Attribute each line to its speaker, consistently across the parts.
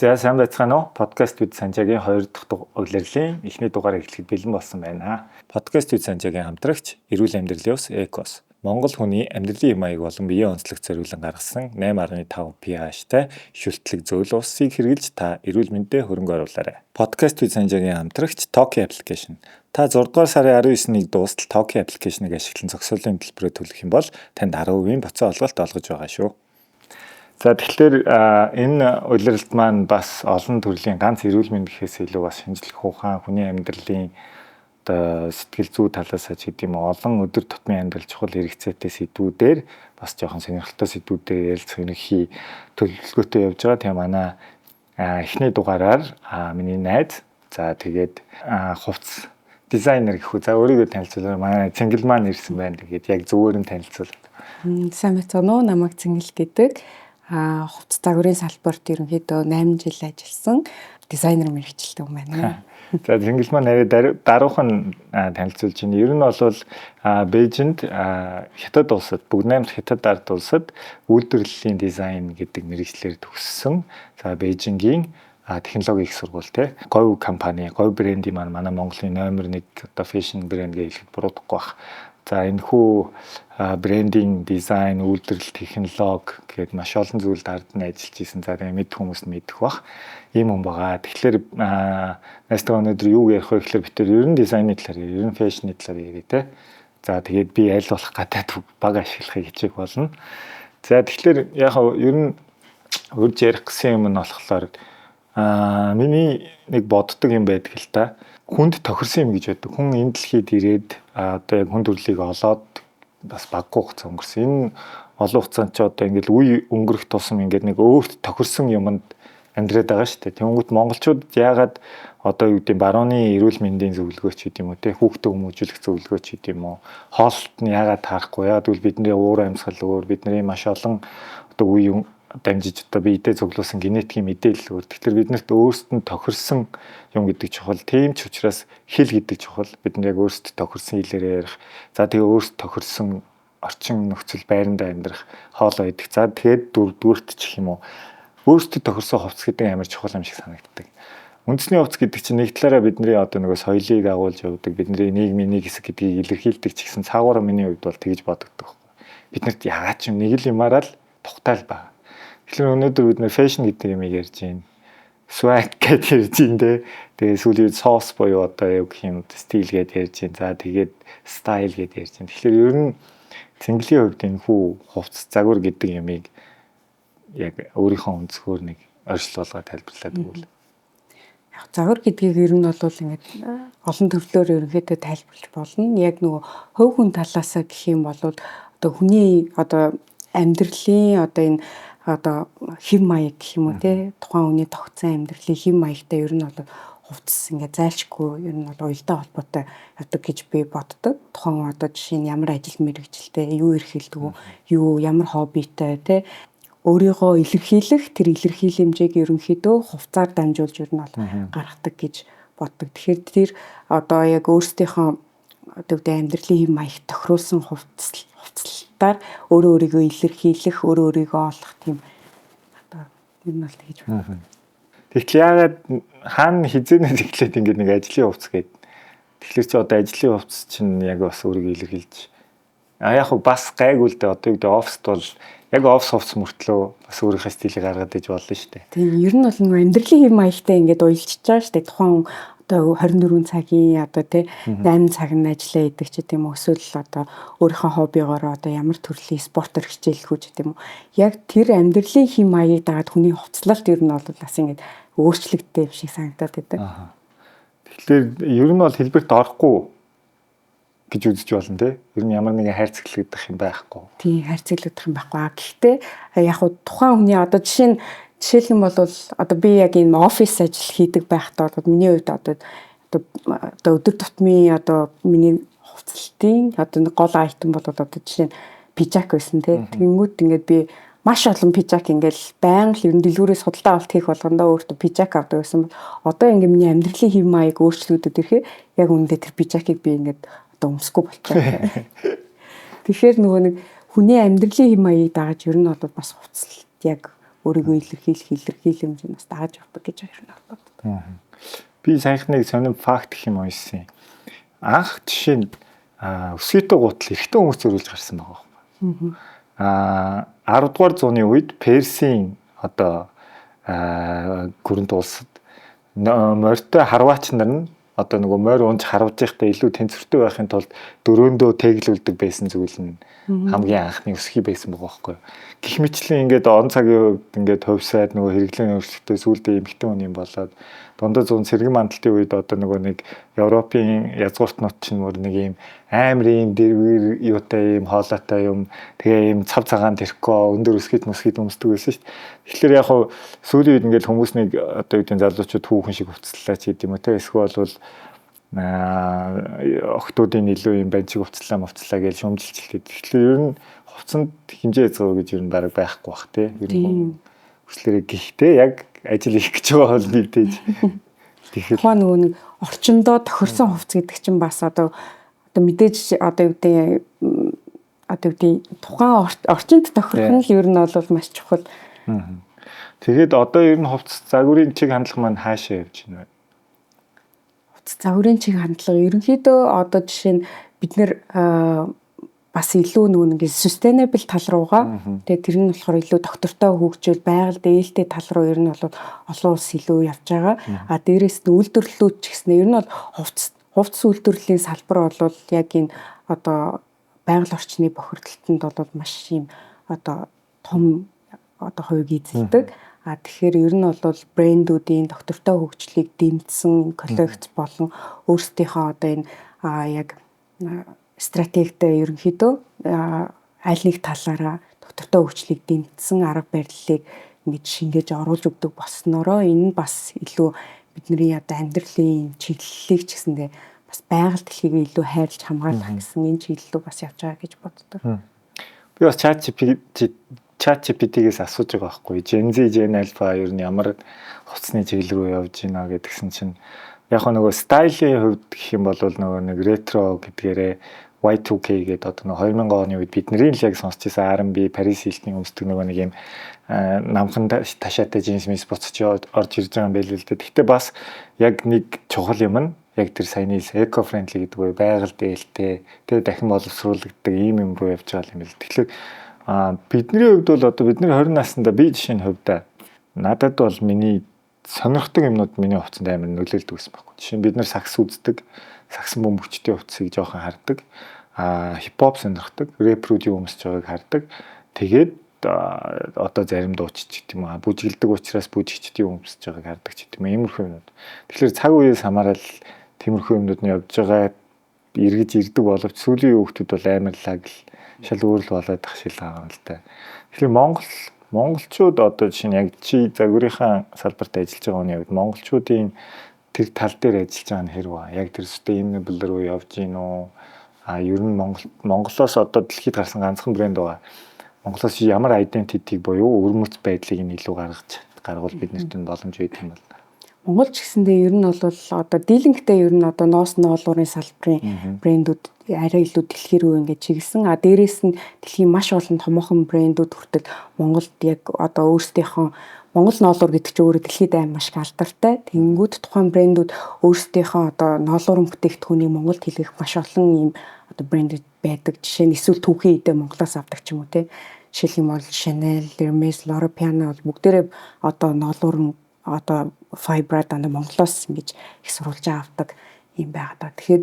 Speaker 1: За, сайн байцгаана уу? Podcast with Санжаагийн 2 дахь улирлын эхний дугаар эхлэхэд бэлэн болсон байна. Podcast with Санжаагийн хамтрагч эрүүл амьдралын ус Экос. Монгол хүний амьдралын хэв маяг болон биеийн онцлог зориулан гаргасан 8.5 pH-тай шүлтлэг зөөл усыг хэрэглэж та эрүүл мэндэд хөрөнгө оруулаарай. Podcast with Санжаагийн хамтрагч Toki application. Та 6 дугаар сарын 19-нд дуустал Toki application-ыг ашиглан зогсоолын төлбөрөө төлөх юм бол танд 10% буцаан олголт олгож байгаа шүү. За, тэгэхээр энэ улиралд маань бас олон төрлийн, ганц эрүүл мэнд гэхээс илүү бас шинжлэх ухаан, хүний амьдралын одоо сэтгэл зүй талаас ч гэдэг юм уу, олон өдөр тутмын амьдрал чухал хэрэгцээтэй сэдвүүдээр, бас жоохон сонирхолтой сэдвүүдээр ярилцах ерөнхий төлөвлөгөөтэй явж байгаа. Тэгээ манай эхний дугаараар миний найз, за, тэгээд хувцас дизайнер гэх үү. За, өөрийгөө танилцуулаа. Манай Цэнгэл маань ирсэн байна. Тэгээд яг зүгээр нь танилцуулаад.
Speaker 2: Сайн байцгаана уу? Намайг Цэнгэл гэдэг. Хувцас загварын салбарт ерөнхийдөө 8 жил ажилласан дизайнер мэргэжилтэн хүн байна.
Speaker 1: За, Цэнгэл маань арай даруухан танилцуулж байна. Ер нь бол Бээжинд, Хятад улсад, Бүгд наймд Хятад ард улсад үйлдвэрлэлийн дизайн гэдэг мэргэжлээр төгссөн. За, Бээжингийн технологи их сургууль, те. Говь компани, Говь брендийн маань манай Монголын номер 1 одоо fashion брэнд гэж хэлэхэд буруудахгүй бах. За, энэ хүү брендинг, дизайн, үйлдвэрлэл, технологи гээд маш олон зүйлд ард нь ажиллаж исэн. За, тэгээ мэдэх хүмүүс нь мэдэх бах. Ийм хүн байгаа. Тэгэхээр найстайгаа өнөөдөр юу ярих вэ гэхээр бид тэр ер нь дизайны талаар, ер нь fashion ы талаар ярив, те. За, тэгээд би аль болох гадаад баг ашиглахыг хичээх болно. За, тэгэхээр яг ер нь урьж ярих гэсэн юм нь болохоор миний нэг боддог юм байдаг л та. Хүнд тохирсон юм гэж байдаг. Хүн энэ дэлхийд ирээд одоо яг хүн төрлийг олоод бас баггүй хугацаа өнгөрсөн. Энэ олон хугацаанд ч одоо ингээл үе өнгөрөх тусам ингээд нэг өөрт тохирсон юмд амьдраад байгаа шүү дээ. Тэнгүүт монголчууд яагаад одоо юу гэдэг, барууны эрүүл мэндийн зөвлөгөө ч гэдэг юм уу, те, хүүхдээ хүмүүжүүлэх зөвлөгөө ч гэдэг юм уу, хооллолт нь яагаад таарахгүй? Яагаад гэвэл бидний уур амьсгал өөр, бидний маш олон одоо үе дамжиж одоо биедээ цуглуулсан генетикийн мэдээлэл өөр. Тэгэхээр биднэрт өөрсдөд нь тохирсон юм гэдэг чухал. Тийм ч учраас хэл гэдэг чухал. Бид нар яг өөрсдөд тохирсон хэлээрээ ярих. За, тэгээ өөрсдөд тохирсон орчин нөхцөл байрандаа амьдрах, хоолоо идэх. За, тэгээд дөрөвдүгüрт ч юм уу, өөрсдөд тохирсон хувцас гэдэг амар чухал юм шиг санагддаг. Үндэсний хувцас гэдэг чинь нэг талаараа бидний одоо нөгөө соёлыг агуулж явдаг, бидний нийгмийн нэг хэсэг гэдгийг илэрхийлдэг ч гэсэн цаагаараа миний хувьд бол тэгж бодогддог байхгүй. Биднэрт ягаад ч юм нэг л юмараа л тухтай л байна. Тэгэхээр өнөөдөр бид нэр fashion гэдэг юмыг ярьж байна. Swag гэж ярьж байна, те. Тэгээ сүүлийн sauce буюу одоо юу гэх юм, стил гэдээ ярьж байна. За, тэгээд style гэдээ ярьж байна. Тэгэхээр ер нь Цэнгэлийн хувьд энэ хүү хувцас загвар гэдэг юмыг яг өөрийнхөө өнцгөр нэг оршил болгоод тайлбарлаад өгвөл.
Speaker 2: Яг загвар гэдгийг ер нь бол ингээд олон төрлөөр ерөнхийдөө тайлбарлаж болно. Яг нөгөө хувь хүн талаасаа гэх юм бол одоо хүний одоо амьдралын одоо энэ одоо хэв маяг гэх юм уу, те, тухайн хүний тогтсон амьдралын хэв маягтай ер нь бол хувцас ингээд зайлшгүй ер нь бол уялдаа холбоотой явдаг гэж би боддог. Тухайн одоо жишээ нь ямар ажил мэргэжилтэй, юу эрхэлдэг, юу ямар хоббитой, те, өөрийгөө илэрхийлэх тэр илэрхийлэмжийг ерөнхийдөө хувцаар дамжуулж ер нь бол гаргадаг гэж боддог. Тэгэхээр тэр одоо яг өөрсдийнхөө одоо гэдэг амьдралын хэв маягт тохируулсан хувцлалтаар өөрөө өөрийгөө илэрхийлэх, өөрөө өөрийгөө олох тийм одоо ер нь бол тэгж боддог.
Speaker 1: Тэгэхээр яагаад, хаана, хэзээнээс эхлээд ингээд нэг ажлын хувцас гээд, тэгэхээр чи одоо ажлын хувцас чинь яг бас өөрийгөө илэрхийлж, яг бас гайгүй л дээ. Одоо юу гэдэг, оффист бол яг офис хувцас мөртлөө бас өөрийнхөө стилийг гаргаад иж болно шүү дээ.
Speaker 2: Тийм, ер нь бол нэг амьдралын хэв маягтай ингээд уялдчихж байгаа шүү дээ. Тухайн одоо 24 цагийн одоо, тий, 8 цаг нь ажиллаа хийдэг ч гэдэм үү, эсвэл одоо өөрийнхөө хоббигоороо одоо ямар төрлийн спортоор хичээлэх үү ч гэдэм үү. Яг тэр амьдралын хэв маягийг дагаад хүний хувцлалт ер нь бол бас ингээд өөрчлөгддөг юм шиг санагдаад байдаг.
Speaker 1: Тэгэхээр ер нь бол хэлбэрт орохгүй гэж үзэж болно, те. Ер нь ямар нэгэн хайрцаглагдах юм байхгүй.
Speaker 2: Тийм, хайрцаглагдах юм байхгүй. Гэхдээ яг хуу тухайн хүний одоо жишээ нь жишээлх юм бол одоо би яг энэ офис ажил хийдэг байхдаа бол миний хувьд одоо өдөр тутмын одоо миний хувцлалтын одоо нэг гол item бол одоо жишээ нь пижак байсан, тий. Тэгэнгүүт ингээд би маш олон пижак ингээл байнга л ер нь дэлгүүрээс худалдаа авалт хийх болгондоо өөртөө пижак авдаг байсан бол одоо ингээ миний амьдралын хэв маяг өөрчлөгдөд ирэхээр яг үүндээ тэр пижакийг би ингээд одоо өмсөхгүй болчихоо. Тэгэхээр нөгөө нэг хүний амьдралын хэв маягийг дагаж ер нь бол бас хувцлалт яг өөрийгөө илэрхийлэх илэрхийлэмж нь бас дагаж явдаг гэж ер нь боддог.
Speaker 1: Би саяхан нэг сонин факт гэх юм уншсан. Анх жишээ нь өсгийтэй гутал эрэгтэй хүмүүс зөрүүлж гарсан байгаа байхгүй. 10 дугаар зууны үед Персийн одоо гүрэнд улсад морьтой харваач нар нь одоо нөгөө морь унж харваж байхдаа илүү тэнцвэртэй байхын тулд дөрөөндөө тэглүүлдэг байсан зүйл нь хамгийн анхны өсгий байсан байгаа байхгүй. Гэх мэтлэн ингээд он цагийн хувьд ингээд хувьсаад нөгөө хэрэглээний өөрчлөлтөө сүүлдээ эмэгтэй хүн юм болоод дундад зуун сэргэн мандалтын үед одоо нөгөө нэг Европын язгууртнууд чинь мөр нэг юм амар юм дэрвэр юутай юм хоолойтой юм, тэгээ юм цав цагаан тэрхүү өндөр өсгийд мөсгийд өмсдөг байсан шүү дээ. Тэгэхээр яг хуу сүүлийн үед ингээд хүмүүс нэг одоо юу гэдэг залуучууд хүүхэн шиг хувцлаа ч гэдэм үү те, эсвэл бол охтуудын илүү юм банчиг хувцлаа мовцлаа гэж шүүмжилчихлээ. Тэгэхээр ер нь хувцсанд хэмжээ хязгаар гэж ер нь бараг байхгүй бах те. Ер нь хүслээрээ гэхдээ яг ажил хийх гэж байгаа бол мэдээж.
Speaker 2: Тэгэхээр тухайн нөгөө нэг орчиндөө тохирсон хувцс гэдэг чинь бас одоо мэдээж одоо юу гэдэг тухайн орчинд тохирох нь л ер нь бол маш чухал.
Speaker 1: Тэгээд одоо ер нь хувцс загварын чиг хандлага маань хаашаа явж байна вэ?
Speaker 2: Хувцс загварын чиг хандлага ерөнхийдөө одоо жишээ нь бид нэр бас илүү нөгөө нэг sustainable тал руугаа, тэгээ тэр нь болохоор илүү доктортой хөгжөөл байгаль дээлтэй тал руу ер нь бол олон улс илүү явж байгаа. А дээрээс нь үйлдвэрлэлүүд ч гэсэн ер нь бол хувцс үйлдвэрлэлийн салбар бол яг энэ одоо байгаль орчны бохирдолтод бол маш юм одоо том одоо хувийг эзэлдэг. А тэгэхээр ер нь бол брэндүүдийн доктортой хөгжлийг дэмжсэн коллекц болон өөрсдийнхөө одоо энэ яг стратегтэй ерөнхийдөө аль нэг талаараа доктортой хөгжлийг дэмжсэн арга барилыг ингэж шингээж оруулж өгдөг болсноороо энэ нь бас илүү бидний одоо амьдралын чиглэлийг ч гэсэндээ бас байгаль дэлхийг илүү хайрлаж хамгаалах гэсэн энэ чиглэл рүү бас явж байгаа гэж боддог.
Speaker 1: Би бас ChatGPT-гээс асууж байгаа байхгүй. Gen Z, Gen Alpha ер нь ямар хувцсны чиглэл рүү явж байна гэдгсэн чинь яг нөгөө стилийн хувьд гэх юм бол нөгөө нэг ретро гэдгээрээ Y2K гэдэг одоо нөгөө 2000 оны үед бидний л яг сонсч байсан R&B, Paris Hilton өмсдөг нөгөө нэг юм намхан ташаатай джинс мис буцаж орж ирж байгаа юм байл л дээ. Гэхдээ бас яг нэг чухал юм нь яг тэр саяны eco friendly гэдэг буюу байгаль дээлтэй, тэгээ дахин боловсруулагддаг ийм юм руу явж байгаа юм байл. Тэгэхээр бидний хувьд бол одоо бидний 20 наснда би жишээ нь хувьдаа надад бол миний сонирхдаг юмнууд миний хувцсанд амар нөлөөлдөг гэсэн байхгүй. Жишээ нь бид нар сакс үздэг, саксан бөмбөгчдийн хувцсыг жоохон хардаг, хипхоп сонирхдаг, рэпрүүд юу өмсөж байгааг хардаг. Тэгээд одоо зарим дуучид ч гэдэм үү, бүжиглдэг учраас бүжигчдийн өмсөж байгааг хардаг ч гэдэм үү, иймэрхүү юмнууд. Тэгэхээр цаг үеэс хамаарал тиймэрхүү юмнууд нь явж байгаа эргэж ирдэг боловч сүүлийн хүүхдүүд бол амар лаг шал өөр л болоод ах шиг байгаа юм л та. Тэгэхээр монголчууд одоо жишээ нь яг чи загварынхаа салбарт ажиллаж байгаа хүний хувьд монголчуудын тэр тал дээр ажиллаж байгаа нь хэр вэ? Яг тэр sustainable руу явж гин үү? А ер нь Монголоос одоо дэлхийд гарсан ганцхан брэнд байгаа. Монголоос ямар identity-г буюу өвөрмөц байдлыг нь илүү гаргавал бид нарт нь боломж өгдөг юм бол.
Speaker 2: Монгол ч гэсэндээ ер нь бол одоо дийлэнхтэй ер нь одоо ноос ноолуурын салбарын брэндүүд арай илүү дэлхий рүү ингээд чиглэсэн. А дээрээс нь дэлхийн маш олон томоохон брэндүүд хүртэл Монголд яг одоо өөрсдийнхөө Монгол ноолуур гэдэг чинь өөрөө дэлхийд айн маш их алдартай. Тэнгүүд тухайн брэндүүд өөрсдийнхөө одоо ноолуурын бүтээгдэхүүнийг Монголд хийлгэх маш олон ийм одоо брэндүүд байдаг. Жишээ нь эсвэл түүхийн идэ Монголоос авдаг ч юм уу те. Жишээлх юм бол Chanel, Hermes, Loro Piana бол бүгдээрээ одоо ноолуур нь одоо fiber дандаа Монголоос ингэж их сурвалжаа авдаг юм байгаа даа. Тэгэхээр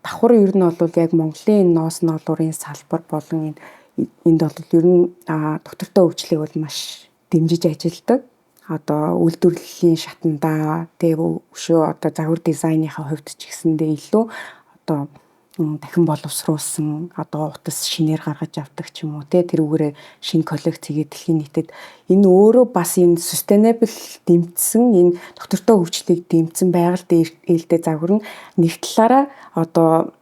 Speaker 2: давхар ер нь бол яг Монголын ноос ноолуурын салбар болон энд бол ер нь доктортой хөгжлийг бол маш дэмжиж ажилладаг. Одоо үйлдвэрлэлийн шатандаа тэгээ өшөө одоо загвар дизайныхаа хувьд ч гэсэндээ илүү одоо дахин боловсруулсан одоо утас шинээр гаргаж авдаг ч юм уу те, тэрүүгээрээ шинэ коллекц хийгээд дэлхийн нийтэд энэ өөрөө бас энэ sustainable дэмжсэн, энэ доктортой хөгжлийг дэмжсэн байгаль ээлтэй загвар нь нэг талаараа одоо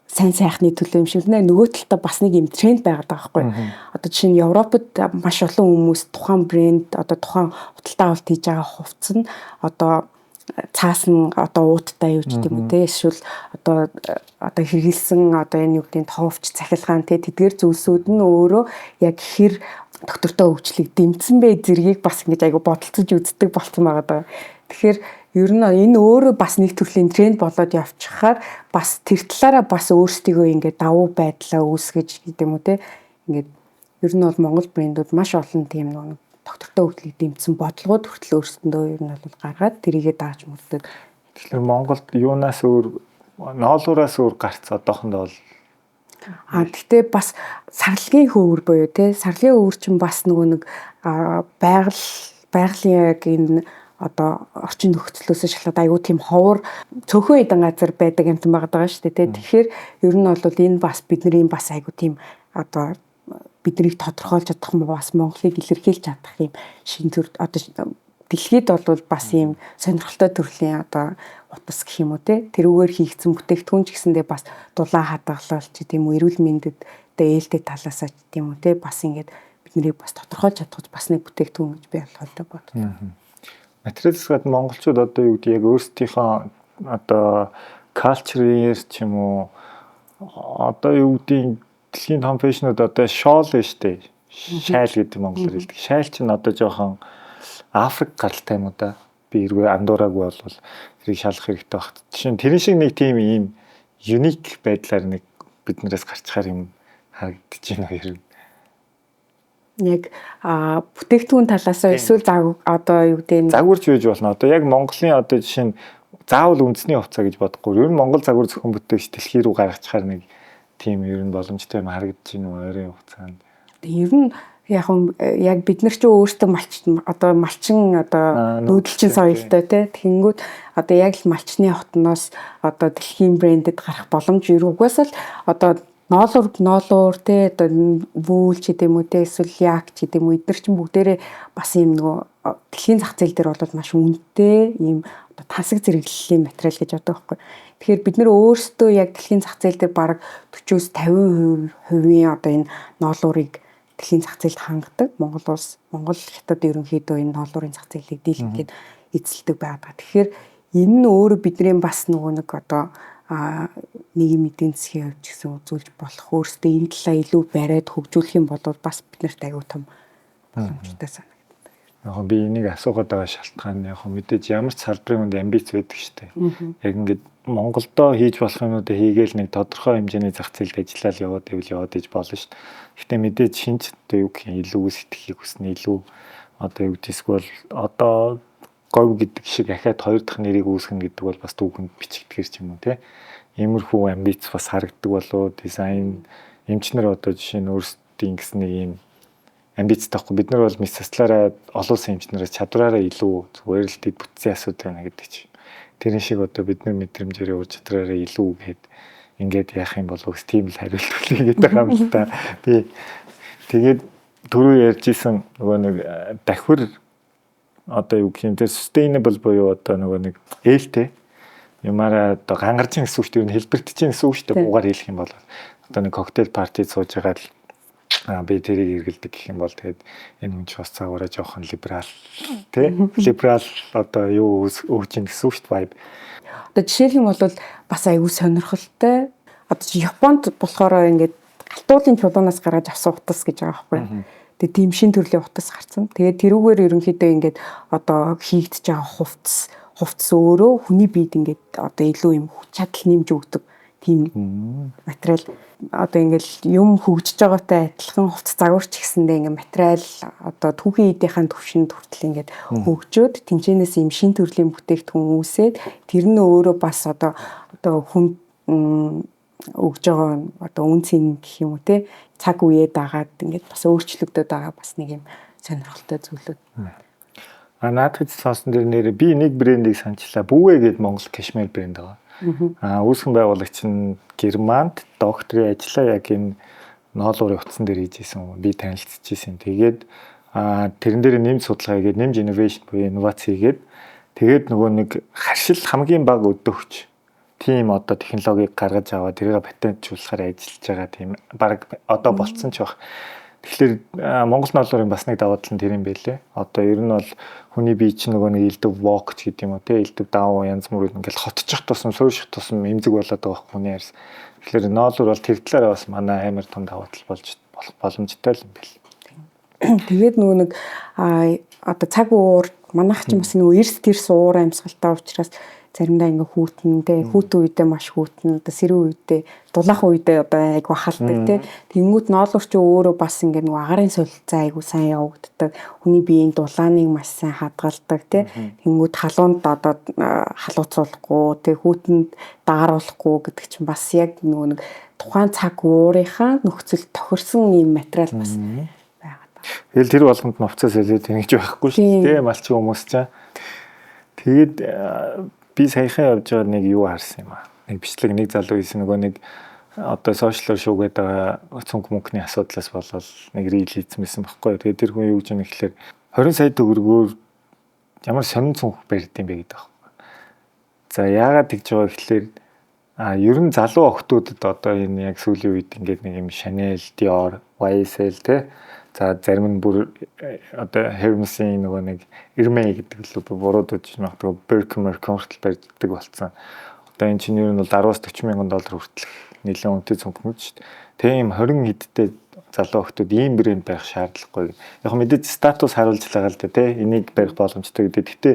Speaker 2: сайн сайхны төлөө юм шиг нэ, нөгөө талдаа бас нэг юм тренд байгаад байгаа байхгүй. Одоо жишээ нь Европод маш олон хүмүүс тухайн брэнд одоо тухайн худалдаа авалт хийж байгаа хувцас нь одоо цаасан одоо ууттай юу ч гэдэм үү те, эсвэл одоо хэрэгэлсэн одоо энэ юу гэдгийг товч цахилгаан те, тэдгэр зүйлсүүд нь өөрөө яг хэр доктортой хөгжлийг дэмжсэн бэ зэргийг бас ингэж айгу бодолцож үздэг болсон байгаа даа. Тэгэхээр ер нь энэ өөрөө бас нэг төрлийн тренд болоод явчихаар бас тэр талаараа бас өөрсдийгөө ингээд давуу байдлаа үүсгэж гэдэг юм уу те, ингээд ер нь бол Монгол брэндүүд маш олон тийм нэг доктортой хөгжлийг дэмжсэн бодлогод хүртэл өөрсөндөө ер нь бол гаргаад тэрийгэ дааж мөрдөд.
Speaker 1: Тэгэхээр Монголд юунаас өөр, ноолуураас өөр гарц одоохондоо бол
Speaker 2: Гэхдээ бас сарлагын хөвөр буюу те, сарлагын хөвөр чинь бас нөгөө нэг байгалийн яг энэ одоо орчин нөхцлөөс шалтгаалаад айгүй тийм ховор цөөхөн хэдэн газар байдаг юмтан байгаа даа шүү дээ. Тэгэхээр ер нь бол энэ бас бидний бас айгүй тийм одоо биднийг тодорхойлж чадах, бас Монголыг илэрхийлж чадах юм шин төр одоо дэлхийд бол бас ийм сонирхолтой төрлийн одоо утас гэх юм уу те, тэрүүгээр хийгдсэн бүтээгдэхүүн ч гэсэндээ бас дулаан хадгалалт ч гэдэм үү, эрүүл мэндэд одоо ээлтэй талаасаа ч гэдэм үү те, бас ингээд биднийг бас тодорхойлж чадах бас нэг бүтээгдэхүүн гэж би болохоор боддог.
Speaker 1: Материалс гадна монголчууд одоо юу гэдэг яг өөрсдийнхөө одоо culture-ээр ч юм уу, одоо юу гэдгийг дэлхийн том fashion-ууд одоо shawl нь шүү дээ. Шайл гэдэг монголоор хэлдэг. Шайл чинь одоо жоохон Африк гаралтай юм уу да. Би эргээ андуураагүй бол тэрийг шалгах хэрэгтэй баг. Жишээ нь тэрэн шиг нэг тийм ийм unique байдлаар нэг биднээс гарчхаар юм харагдаж байна ер нь.
Speaker 2: Яг бүтээгдэхүүн талаас эсвэл одоо юу гэдэг нь
Speaker 1: загварч байж болно. Одоо яг Монголын одоо жишээ нь заавал үндэсний хувцас гэж бодохгүй. Ер нь Монгол загвар зохион бүтээгч дэлхий рүү гаргачихаар нэг тийм ер нь боломжтой юм харагдаж байна уу ойрын хугацаанд?
Speaker 2: Ер нь яг бид нар ч өөрсдөө малчин одоо малчин одоо нүүдэлчин соёлтой те, тэгэнгүүт одоо яг л малчны хотноос одоо дэлхийн брэндэд гарах боломж ер угаасаа л одоо ноолуур те, одоо вүүл ч гэдэм үү те, эсвэл як ч гэдэм үү, эдгээр чинь бүгдээрээ бас ийм нөгөө дэлхийн зах зээл дээр бол маш үнэтэй ийм одоо тансаг зэрэглэлийн материал гэж боддог байхгүй. Тэгэхээр бид нэр өөрсдөө яг дэлхийн зах зээл дээр бараг 40-оос 50% хувийн одоо энэ ноолуурыг дэлхийн зах зээлд хангадаг. Монгол улс, Монгол хятад ерөнхийдөө энэ ноолуурын зах зээлийг дийлэнхэд эзэлдэг байгаа. Тэгэхээр энэ нь өөрөө бидний бас нөгөө нэг одоо нийгмийн эдийн засгийн хувьд ч гэсэн үзүүлж болох, өөрсдөө энэ талаа илүү бариад хөгжүүлэх юм бол бас биднэрт аюу том боломжтой санагддаг.
Speaker 1: Яг би энийг асуугаад байгаа шалтгаан яг мэдээж ямар ч салбарын хүнд амбиц байдаг шүү дээ. Яг ингээд Монголдо хийж болох юмнуудаа хийгээл нэг тодорхой хэмжээний зах зээлд ажиллаад яваад байвал яваад иж болно шүү дээ. Гэхдээ мэдээж шинж одоо юу гэх юм илүү сэтгэхийг хүснэ, илүү одоо юу гэдэг эсвэл одоо говь гэдэг шиг ахаад хоёр дахь нэрийг үүсгэн гэдэг бол бас түүхэнд бичигдэхэр ч юм уу те. Иймэрхүү амбиц бас харагддаг болов, дизайн эмчнэр одоо жишээ нь өөрсдийн гэсэн нэг юм амбиц таахгүй. Бид нар бол мэс заслаараа олон улсын эмчнэрээс чадвараараа илүү зүгээр л дэд бүтцийн асуудал байна гэдэг чинь. Тэрэн шиг одоо бид нар мэдрэмжээрээ ур чадвараараа илүү гээд ингээд яах юм болов гэж тийм л хариулт өгье гэдэг юм л та. Би тэгээд түрүү ярьж исэн нөгөө нэг давхир одоо юу гэх юм тэр sustainable буюу одоо нөгөө нэг ээлтэй юмараа одоо гангарч гэсэн үг шүү дээ, хэлбэртэж гэсэн үг шүү дээ, буугаар хэлэх юм бол одоо нэг коктейл парти сууж байгаа л би тэрийг эргэлдэг гэх юм бол тэгээд энэ хүн ч бас цаагаараа жоохон либерал тий, либерал одоо юу өгч ин гэсэн үг шүү дээ, vibe.
Speaker 2: Одоо жишээлх юм бол бас аюу сонирхолтой. Одоо чи Японд болохоор ингээд галтуулын чулуунаас гаргаж авсан утас гэж байгаа байхгүй. Тэгээ тийм шин төрлийн утас гарцсан. Тэгээд тэрүүгээр ерөнхийдөө ингээд одоо хийгдэж байгаа хувцас өөрөө хүний биед ингээд одоо илүү юм хүч чадал нэмж өгдөг тийм материал. Одоо ингээд юм хөгжиж байгаатай адилхан хувцас загварч гэсэндээ ингээд материал одоо түүхийн эдийнхэн төвшөнд хүртэл ингээд хөгжөөд тэнцэнээс юм шин төрлийн бүтээгдэхүүн үүсээд тэр нь өөрөө бас одоо хүн өгж байгаа одоо үн цэн гэх юм уу те, цаг үеэ дагаад ингээд бас өөрчлөгдөд байгаа бас нэг юм сонирхолтой зүйлүүд.
Speaker 1: А наадах сонсон дэр нэрээ би нэг брендийг санчлаа. Бүүгэ гээд Монгол кашмир брэнд байгаа. Үүсгэн байгуулагч нь Германд докторийн ажлаа яг энэ ноолуурын утсан дээр хийж исэн. Би танилцж исэн. Тэгээд тэрэн дээр нэмж судалгаа хийгээд нэмж innovation буюу инновац хийгээд тэгээд нөгөө нэг харшил хамгийн бага өдөөгч тийм одоо технологиг гаргаж аваад тэрийг патентжуулахаар ажиллаж байгаа тийм баг одоо болцсон ч баг. Тэгэхээр Монгол ноолуурын бас нэг давуу тал нь тэр юм байлээ. Одоо ер нь бол хүний бие чинь нөгөө нэг элдв walk ч гэдэг юм уу те, элдв даав янз бүр ингээл хотчих тусам, суурьших тусам эмзэг болоод байгаа байхгүй хүний арьс. Тэгэхээр ноолуур бол тэр талаараа бас манай амар том давуу тал болж болох боломжтой л юм бэл.
Speaker 2: Тэгээд нөгөө нэг одоо цаг уур манайх ч бас нөгөө эрс тэрс уур амьсгалтай учраас заримдаа ингээ хүүтэн те, хүүтэн үедээ маш хүүтэн, одоо сэрүүн үедээ, дулаахан үедээ одоо айгу халдаг те. Тэнгүүд ноолуур чи өөрөө бас ингээ нөгөө агарын солилцоо айгу сайн явагддаг, хүний биеийн дулааныг маш сайн хадгалдаг те. Тэнгүүд халуунд одоо халууцуулахгүй те, хүүтэнд дааруулахгүй гэдэг чинь бас яг нөгөө нэг тухайн цаг уурынхаа нөхцөл тохирсон ийм материал бас байгаа.
Speaker 1: Тэгэл тэр болгонд нь хувцас солиод ингэж байхгүй шүү дээ, малчин хүмүүс чинь. Тэгээд би саяхан явж байгаа нэг юу харсан юм аа. Нэг бичлэг, нэг залуу хийсэн, нөгөө нэг одоо social оор шүүгээд байгаа цүнх мөнхний асуудлаас болоод нэг reel хийсэн байсан байхгүй. Тэгээд тэр хүн юу гэж юм гэхэлэр 20 сая төгрөгөөр ямар сонин цүнх барьд юм бэ гэдэг байхгүй. За, яагаад тэгж байгаа гэхэлэр ер нь залуу охтуудад одоо энэ яг сүүлийн үед ингээд нэг юм Chanel, Dior, YSL те. За, зарим нь бүр одоо Hermes-ийн нөгөө нэг Hermes гэдэг л үү, буруу дуудаж магадгүй, Birkin Merkin хүртэл барьдаг болсон. Одоо энэ чинь ер нь бол 10-аас 40 мянган доллар хүртэлх нэлээд үнэтэй цүнхнүүд шүү дээ. Тийм 20 хэдтэй залуу охтууд ийм брэнд байх шаардлагагүй. Яг мэдээж статус харуулж байгаа л да тий. Энийг барих боломжтой гэдэг. Гэтэ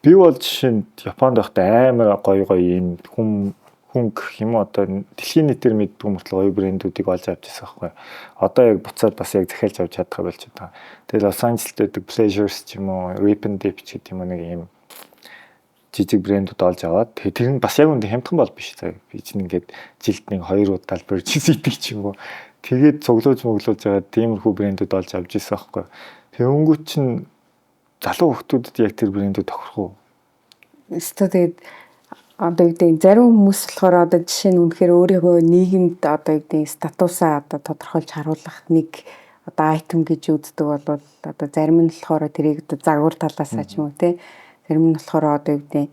Speaker 1: би бол жишээ нь Японд байхдаа амар гоё гоё ийм хүн хөнгө юм уу, одоо дэлхийн нийтээр мэддэг мөртлөө гоё брэндүүдийг олж авч ирсэн байхгүй. Одоо яг буцаад бас яг захиалж авч чадах болчиход байгаа. Тэгэл Лос Анжелесд байдаг Pleasures ч юм уу, Rip and Dip ч гэдэг юм уу, нэг ийм жижиг брэндүүд олж аваад, тэгээ тэр нь бас яг үндэ хямдхан бол биш заяа. Би чинь ингээд жилд нэг хоёр удаа л purchase хийдэг ч юм уу. Тэгээд цуглуулж мөглүүлж байгаа тиймэрхүү брэндүүд олж авч ирсэн байхгүй. Тэнгүүт чинь залуу хүмүүсд яг тэр брэндүүд тохирох уу?
Speaker 2: Өстө тэгээд одоо юу гэдэг, зарим хүмүүс болохоор одоо жишээ нь үнэхээр өөрийгөө нийгэмд одоо юу гэдэг статусаа одоо тодорхойлж харуулах нэг одоо item гэж үздэг бол одоо зарим нь болохоор тэрийг одоо загвар талаасаа ч юм уу те, зарим нь болохоор одоо юу гэдэг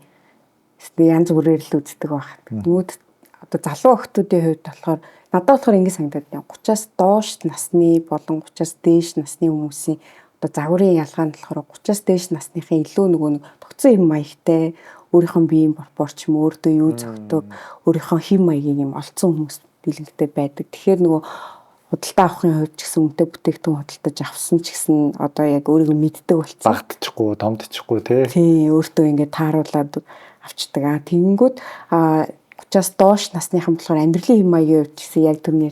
Speaker 2: янз бүрээр л үздэг байх. Тэгмүүд одоо залуу охтуудын хувьд болохоор надад болохоор ингэ санагдаад байна. 30-аас доош насны болон 30-аас дээш насны хүмүүсийн одоо загварын ялгаа нь болохоор 30-аас дээш насныхын илүү нөгөө нэг тогтсон юм маягтай, өөрийнхөө биеийн пропорц юм, өөртөө юу зохидог, өөрийнхөө хэв маягийг юм олцсон хүмүүс дийлэнхтэй байдаг. Тэгэхээр нөгөө худалдаа авахын хувьд ч гэсэн үнэтэй бүтээгдэхүүн худалдаж авсан ч гэсэн одоо яг өөрийгөө мэддэг болсон.
Speaker 1: Багтчихгүй, томдчихгүй тий.
Speaker 2: Тий, өөртөө ингээд тааруулаад авчдаг. Тэгэнгүүт 30-аас доош насныхан болохоор амьдралын хэв маягийн хувьд ч гэсэн яг тэрний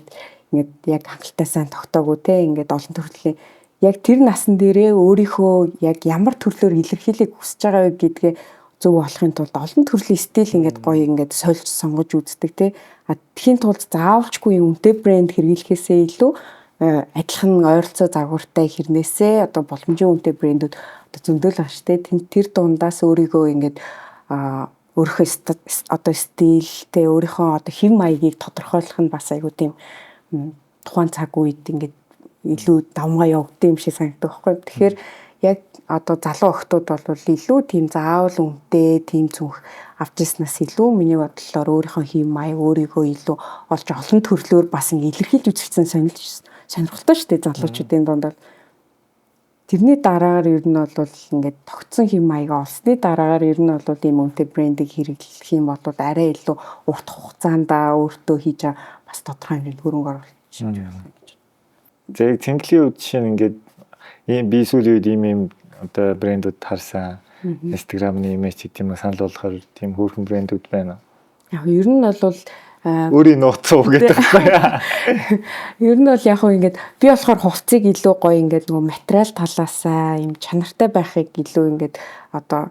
Speaker 2: ингээд яг хангалттай сайн тогтоогүй те, ингээд олон төрлийн яг тэр насан дээрээ өөрийнхөө яг ямар төрлөөр илэрхийлэх хүсэж байгаа вэ гэдгээ зөв болохын тулд олон төрлийн стил ингээд гоё ингээд сольж сонгож үздэг те. А тхийн тулд заавалчгүй үнэтэй брэнд хэрэглэхээсээ илүү адилхан ойролцоо загвартай хэрнээсээ одоо боломжийн үнэтэй брэндүүд одоо зөндөл байгаа шүү дээ. Тэр дундаас өөрийгөө ингээд өөрийнхөө одоо стилтэй, өөрийнхөө одоо хэв маягийг тодорхойлох нь бас айгуу тийм тухайн цаг үед ингээд илүү давмгай явагдсан юм шиг санагдах байхгүй. Тэгэхээр яг одоо залуу охтууд бол илүү тийм заавал үнэтэй тийм цүнх авч ирснээс илүү миний бодлоор өөрийнхөө хэв маяг, өөрийгөө илүү олж олон төрлөөр бас ингэ илэрхийлж үзсэн сонирхолтой шүү дээ залуучуудын дунд бол. Тэрний дараагаар ер нь бол ингээд тогтсон хэв маягаа олсны дараагаар ер нь бол ийм үнэтэй брендийг хэрэглэх юм бол арай илүү урт хугацаанд өөртөө хийж байгаа бас тодорхой хэмжээнд хөрөнгө оруулалт хийж байна гэж.
Speaker 1: За, яг цэнгэлийн үед жишээ нь ингээд ийм би сүүлийн үед ийм ийм одоо брэндүүд харсан, Instagram-ны имиж гэдэг юм уу, санал болгохоор тийм хөөрхөн брэндүүд байна уу?
Speaker 2: Яг ер нь бол
Speaker 1: өөрийн нууц уу гэдэг байхгүй.
Speaker 2: Ер нь бол яг хөө ингээд би болохоор хувцсыг илүү гоё ингээд нөгөө материал талаасаа юм чанартай байхыг илүү ингээд одоо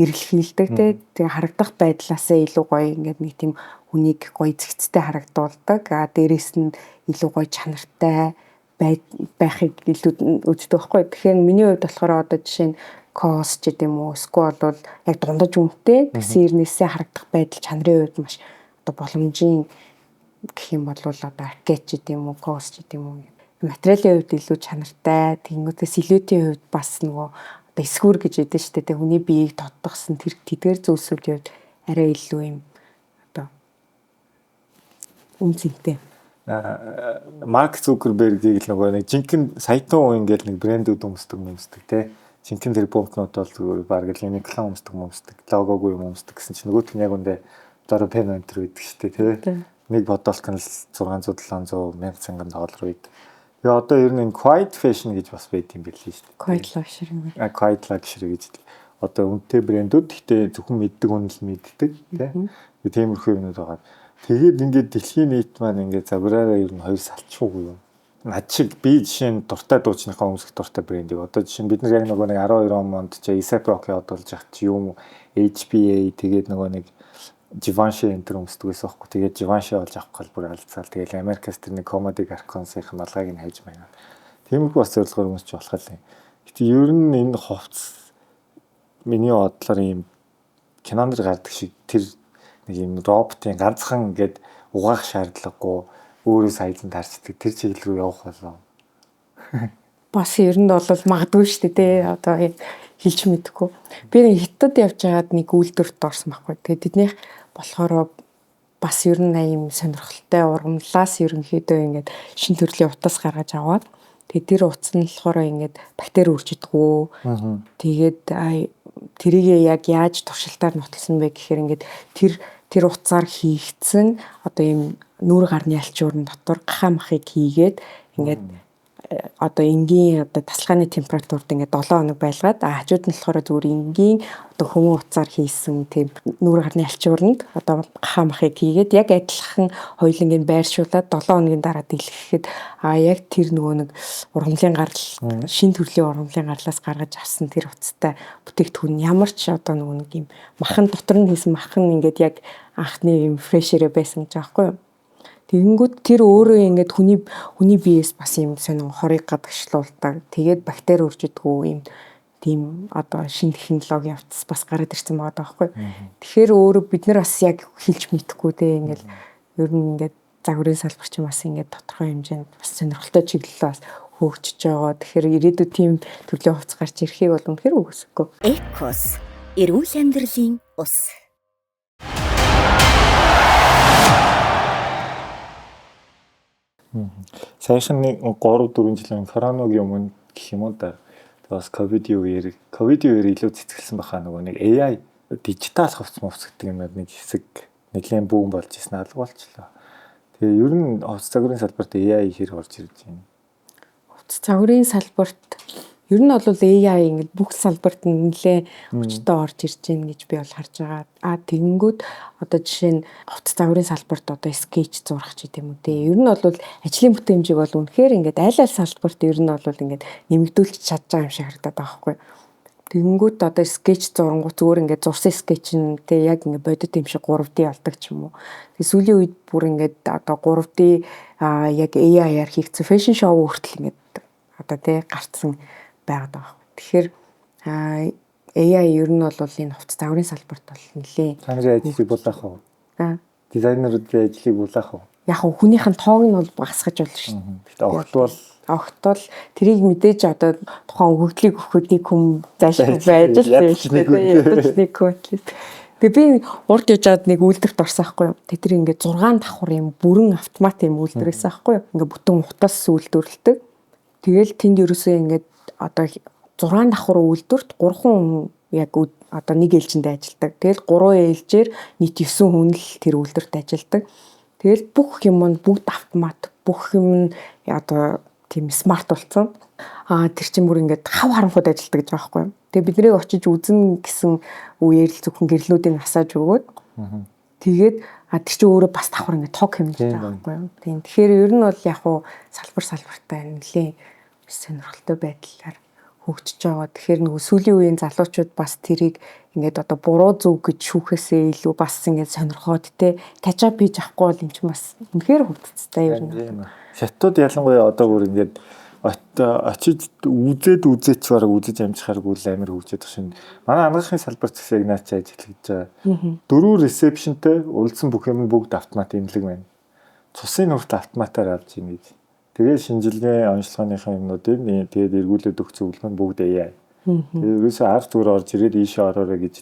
Speaker 2: эрэлхийлдэг те. Тэгээ харагдах байдлаасаа илүү гоё ингээд нэг тийм хүнийг гоё зэгцтэй харагдуулдаг. А дээрэс нь илүү гоё чанартай байхыг илүү үздэг байхгүй. Тэгэхээр миний хувьд болохоор одоо жишээ нь COS ч гэдэм үү, эсвэл бол яг дундаж үнэтэй тэгсэн ирнээсээ харагдах байдал чанарын хувьд маш одоо боломжийн гэх юм бол одоо Arket ч гэдэм үү, COS ч гэдэм үү, материалын хувьд илүү чанартай, тэгэнгүүтээ силуэтийн хувьд бас нөгөө одоо эсгүүр гэж ядэн штэ тэ, хүний биеийг тодтогсон тэр тэдгээр зүйлсүүдийн хувьд арай илүү юм одоо үн цэнтэй.
Speaker 1: Марк Цукербергийг л нөгөө нэг жинхэнэ саятан ингээл нэг брэндүүд өмсдөг те. Жинхэнэ тэр бомбнууд бол зүгээр бараг л Uniqlo өмсдөг, логогүй юм өмсдөг гэсэн чинь нөгөөх нь яг үндэ дорой пен энтер байдаг шүү дээ те. Нэг бодолт нь л 600 700 1000 доллар байдаг. Тэгээ одоо ер нь энэ quiet fashion гэж бас байд юм билээ шүү дээ.
Speaker 2: Quiet luxury юм.
Speaker 1: А quiet luxury гэж одоо үнэтэй брэндүүд гэхдээ зөвхөн мэддэг хүн л мэддэг тий. Тиймэрхүү юмнууд байгаа. Тэгээд ингээд дэлхийн нийт маань ингээд загвараараа ер нь хоёр салчихгүй юм. Над шиг би жишээ нь дуртай дуучныхаа өмсөх дуртай брендийг одоо жишээ нь бид нар яг нөгөө нэг 12 онд чи ASAP Rocky одолж яхад чи юм HBA тэгээд нөгөө нэг Givenchy энэ төр өмсдөг байсан байхгүй. Тэгээд Givenchy олж авах гал бүр алдцаал. Тэгээд Америкас тэр нэг Comedy Garcons-ийн малгайг нь хайж байна. Тиймэрхүү бас зорилгоор өмсч болох юм. Гэтэ ер нь энэ хувцас миний бодлоор ийм кинонд гардаг шиг тэр нэг ийм роботын ганцхан ингээд угаах шаардлагагүй өөрөө саялан тарчдаг тэр чиглэл рүү явах болов.
Speaker 2: Бас ер нь бол магадгүй шүү дээ тий. Одоо хэлж мэдэхгүй. Би нэг Хятад явж байгаад нэг үйлдвэрт орсон байхгүй. Тэгээд тэднийх болохоор бас ер нь аим сонирхолтой ургамлаас ерөнхийдөө ингээд шин төрлийн утас гаргаж аваад тэгээд тэр утас нь болохоор ингээд бактери үржидэггүй. Тэгээд тэрийг яг яаж туршилтаар нотолсон бэ гэхээр ингээд тэр утсаар хийгдсэн одоо ийм нүүр гарны алчуурн дотор гахаа махыг хийгээд ингээд одоо энгийн одоо тасалгааны температурт ингээд 7 хоног байлгаад хажууд нь болохоор зүгээр энгийн одоо хүмүүн утсаар хийсэн тийм нүүр гарны алчууранд одоо гахаа махыг хийгээд яг адилхан хоёуланг нь байршуулад 7 хоногийн дараа дэлгэхэд яг тэр нөгөө нэг ургамлын гарал шин төрлийн ургамлын гарлаас гаргаж авсан тэр утастай бүтээгдэхүүн ямар ч одоо нөгөө нэг юм махан дотор нь хийсэн махан ингээд яг анхны юм фрешэрэ байсан гэж байгаа байхгүй юу? Тэгэнгүүт тэр өөрөө ингээд хүний биеэс бас юм сонин хорыг гадагшлуулдаг. Тэгээд бактери үржидэггүй юм тийм одоо шинэ технологи явцс бас гараад ирсэн байгаа байхгүй. Тэгэхээр өөрөө бид нар бас яг хэлж мэдэхгүй те ингээд ер нь ингээд загварын салбар чинь бас ингээд тодорхой хэмжээнд бас сонирхолтой чиглэл бас хөгжиж байгаа. Тэгэхээр ирээдүйд тийм төрлийн хувцас гарч ирэхийг бол үнэхээр үгүйсэхгүй.
Speaker 3: Экос эрүүл амьдралын ус.
Speaker 1: Саяхан нэг 3-4 жилийн коронагийн өмнө гэх юм уу да. Бас ковидын үеэр илүү цэцгэлсэн баха нөгөө нэг AI дижитал хувцас мувц гэдэг юм нэг хэсэг нэлээд бүүн болж ирсэн алга болчлоо. Тэгээ ер нь хувцас загварын салбарт AI хэр орж ирж байна?
Speaker 2: Хувцас загварын салбарт ер нь бол AI ингээд бүх салбарт нэлээд хүчтэй орж ирж байна гэж би бол харж байгаа. А тэгэнгүүт одоо жишээ нь хувцас загварын салбарт одоо скетч зурах ч гэдэм үү те. Ер нь бол ажлын бүтээмжийг бол үнэхээр ингээд аль аль салбарт ер нь бол ингээд нэмэгдүүлж чадж байгаа юм шиг харагдаад байгаа байхгүй. Тэгэнгүүт одоо скетч зурангуут зүгээр ингээд зурсан скетч нь те яг ингээд бодит юм шиг 3D болдог ч юм уу. Тэгээ сүүлийн үед бүр ингээд одоо 3D яг AI-аар хийгдсэн fashion show хүртэл ингээд одоо те гарцсан байгаад байгаа. Тэгэхээр AI ер нь бол энэ хувцас загварын салбарт бол нэлээ.
Speaker 1: Та нарын ажлыг булаах уу? Дизайнеруудын ажлыг булаах уу?
Speaker 2: Яг нь хүнийх нь тоог нь бол багасгаж болно шүү дээ.
Speaker 1: Гэхдээ
Speaker 2: огт бол тэрийг мэдээж одоо тухайн өгөгдлийг өгөхөд нэг хүн зайлшгүй байж л шүү дээ. Ядаж нэг хүн. Тэгээ би урд явж байгаад нэг үйлдвэрт орсон байхгүй юу. Тэгээ тэр ингээд 6 давхар юм бүрэн автомат юм үйлдвэр байсан байхгүй юу. Ингээд бүтэн утас үйлдвэрлэдэг. Тэгэл тэнд ерөөсөө ингээд одоо 6 давхар үйлдвэрт 3 хүн яг одоо нэг ээлжиндээ ажилладаг. Тэгэл 3 ээлжээр нийт 9 хүн л тэр үйлдвэрт ажилладаг. Тэгэл бүх юм нь бүгд автомат, бүх юм нь одоо тийм смарт болсон. Тэр чинь бүр ингээд хав харанхуйд ажилладаг гэж байгаа байхгүй юу. Тэгээ бид нарыг очиж үзэн гэсэн үеэр л зөвхөн гэрлүүдийг асааж өгөөд. Тэгээд тэр чинь өөрөө бас давхар ингээд тог хэмнэж байгаа байхгүй юу. Тийм. Тэгэхээр ер нь бол яг уу салбар салбартай нэлээд сонирхолтой байдлаар хөгжиж байгаа. Тэгэхээр нөгөө сүүлийн үеийн залуучууд бас тэрийг ингээд одоо буруу зүг гэж шүүхээсээ илүү бас ингээд сонирхоод те catch up хийж авахгүй бол эн чинь бас үнэхээр хөвдөлттэй ер нь.
Speaker 1: Хятад ялангуяа одоо бүр ингээд очиж үзээд үзээч бараг үзэж амжихааргүй л амар хөгжөөд байгаа шин. Манай анагаахын салбар ч гэсэн яг наад чи ажиллаж байгаа. 4 ресепшнтэй уулзсан бүх юм бүгд автомат имлэг байна. Цусын нүрт автоматар авч ийн гэж. Тэгээ шинжилгээ онцлогооныхаа юмнуудыг тэгээд эргүүлээд өгөх зөвлөгөө нь бүгд AI. Тэгээд ерөөсөө ард зүгээр орж ирээд ийшээ ороорой гэж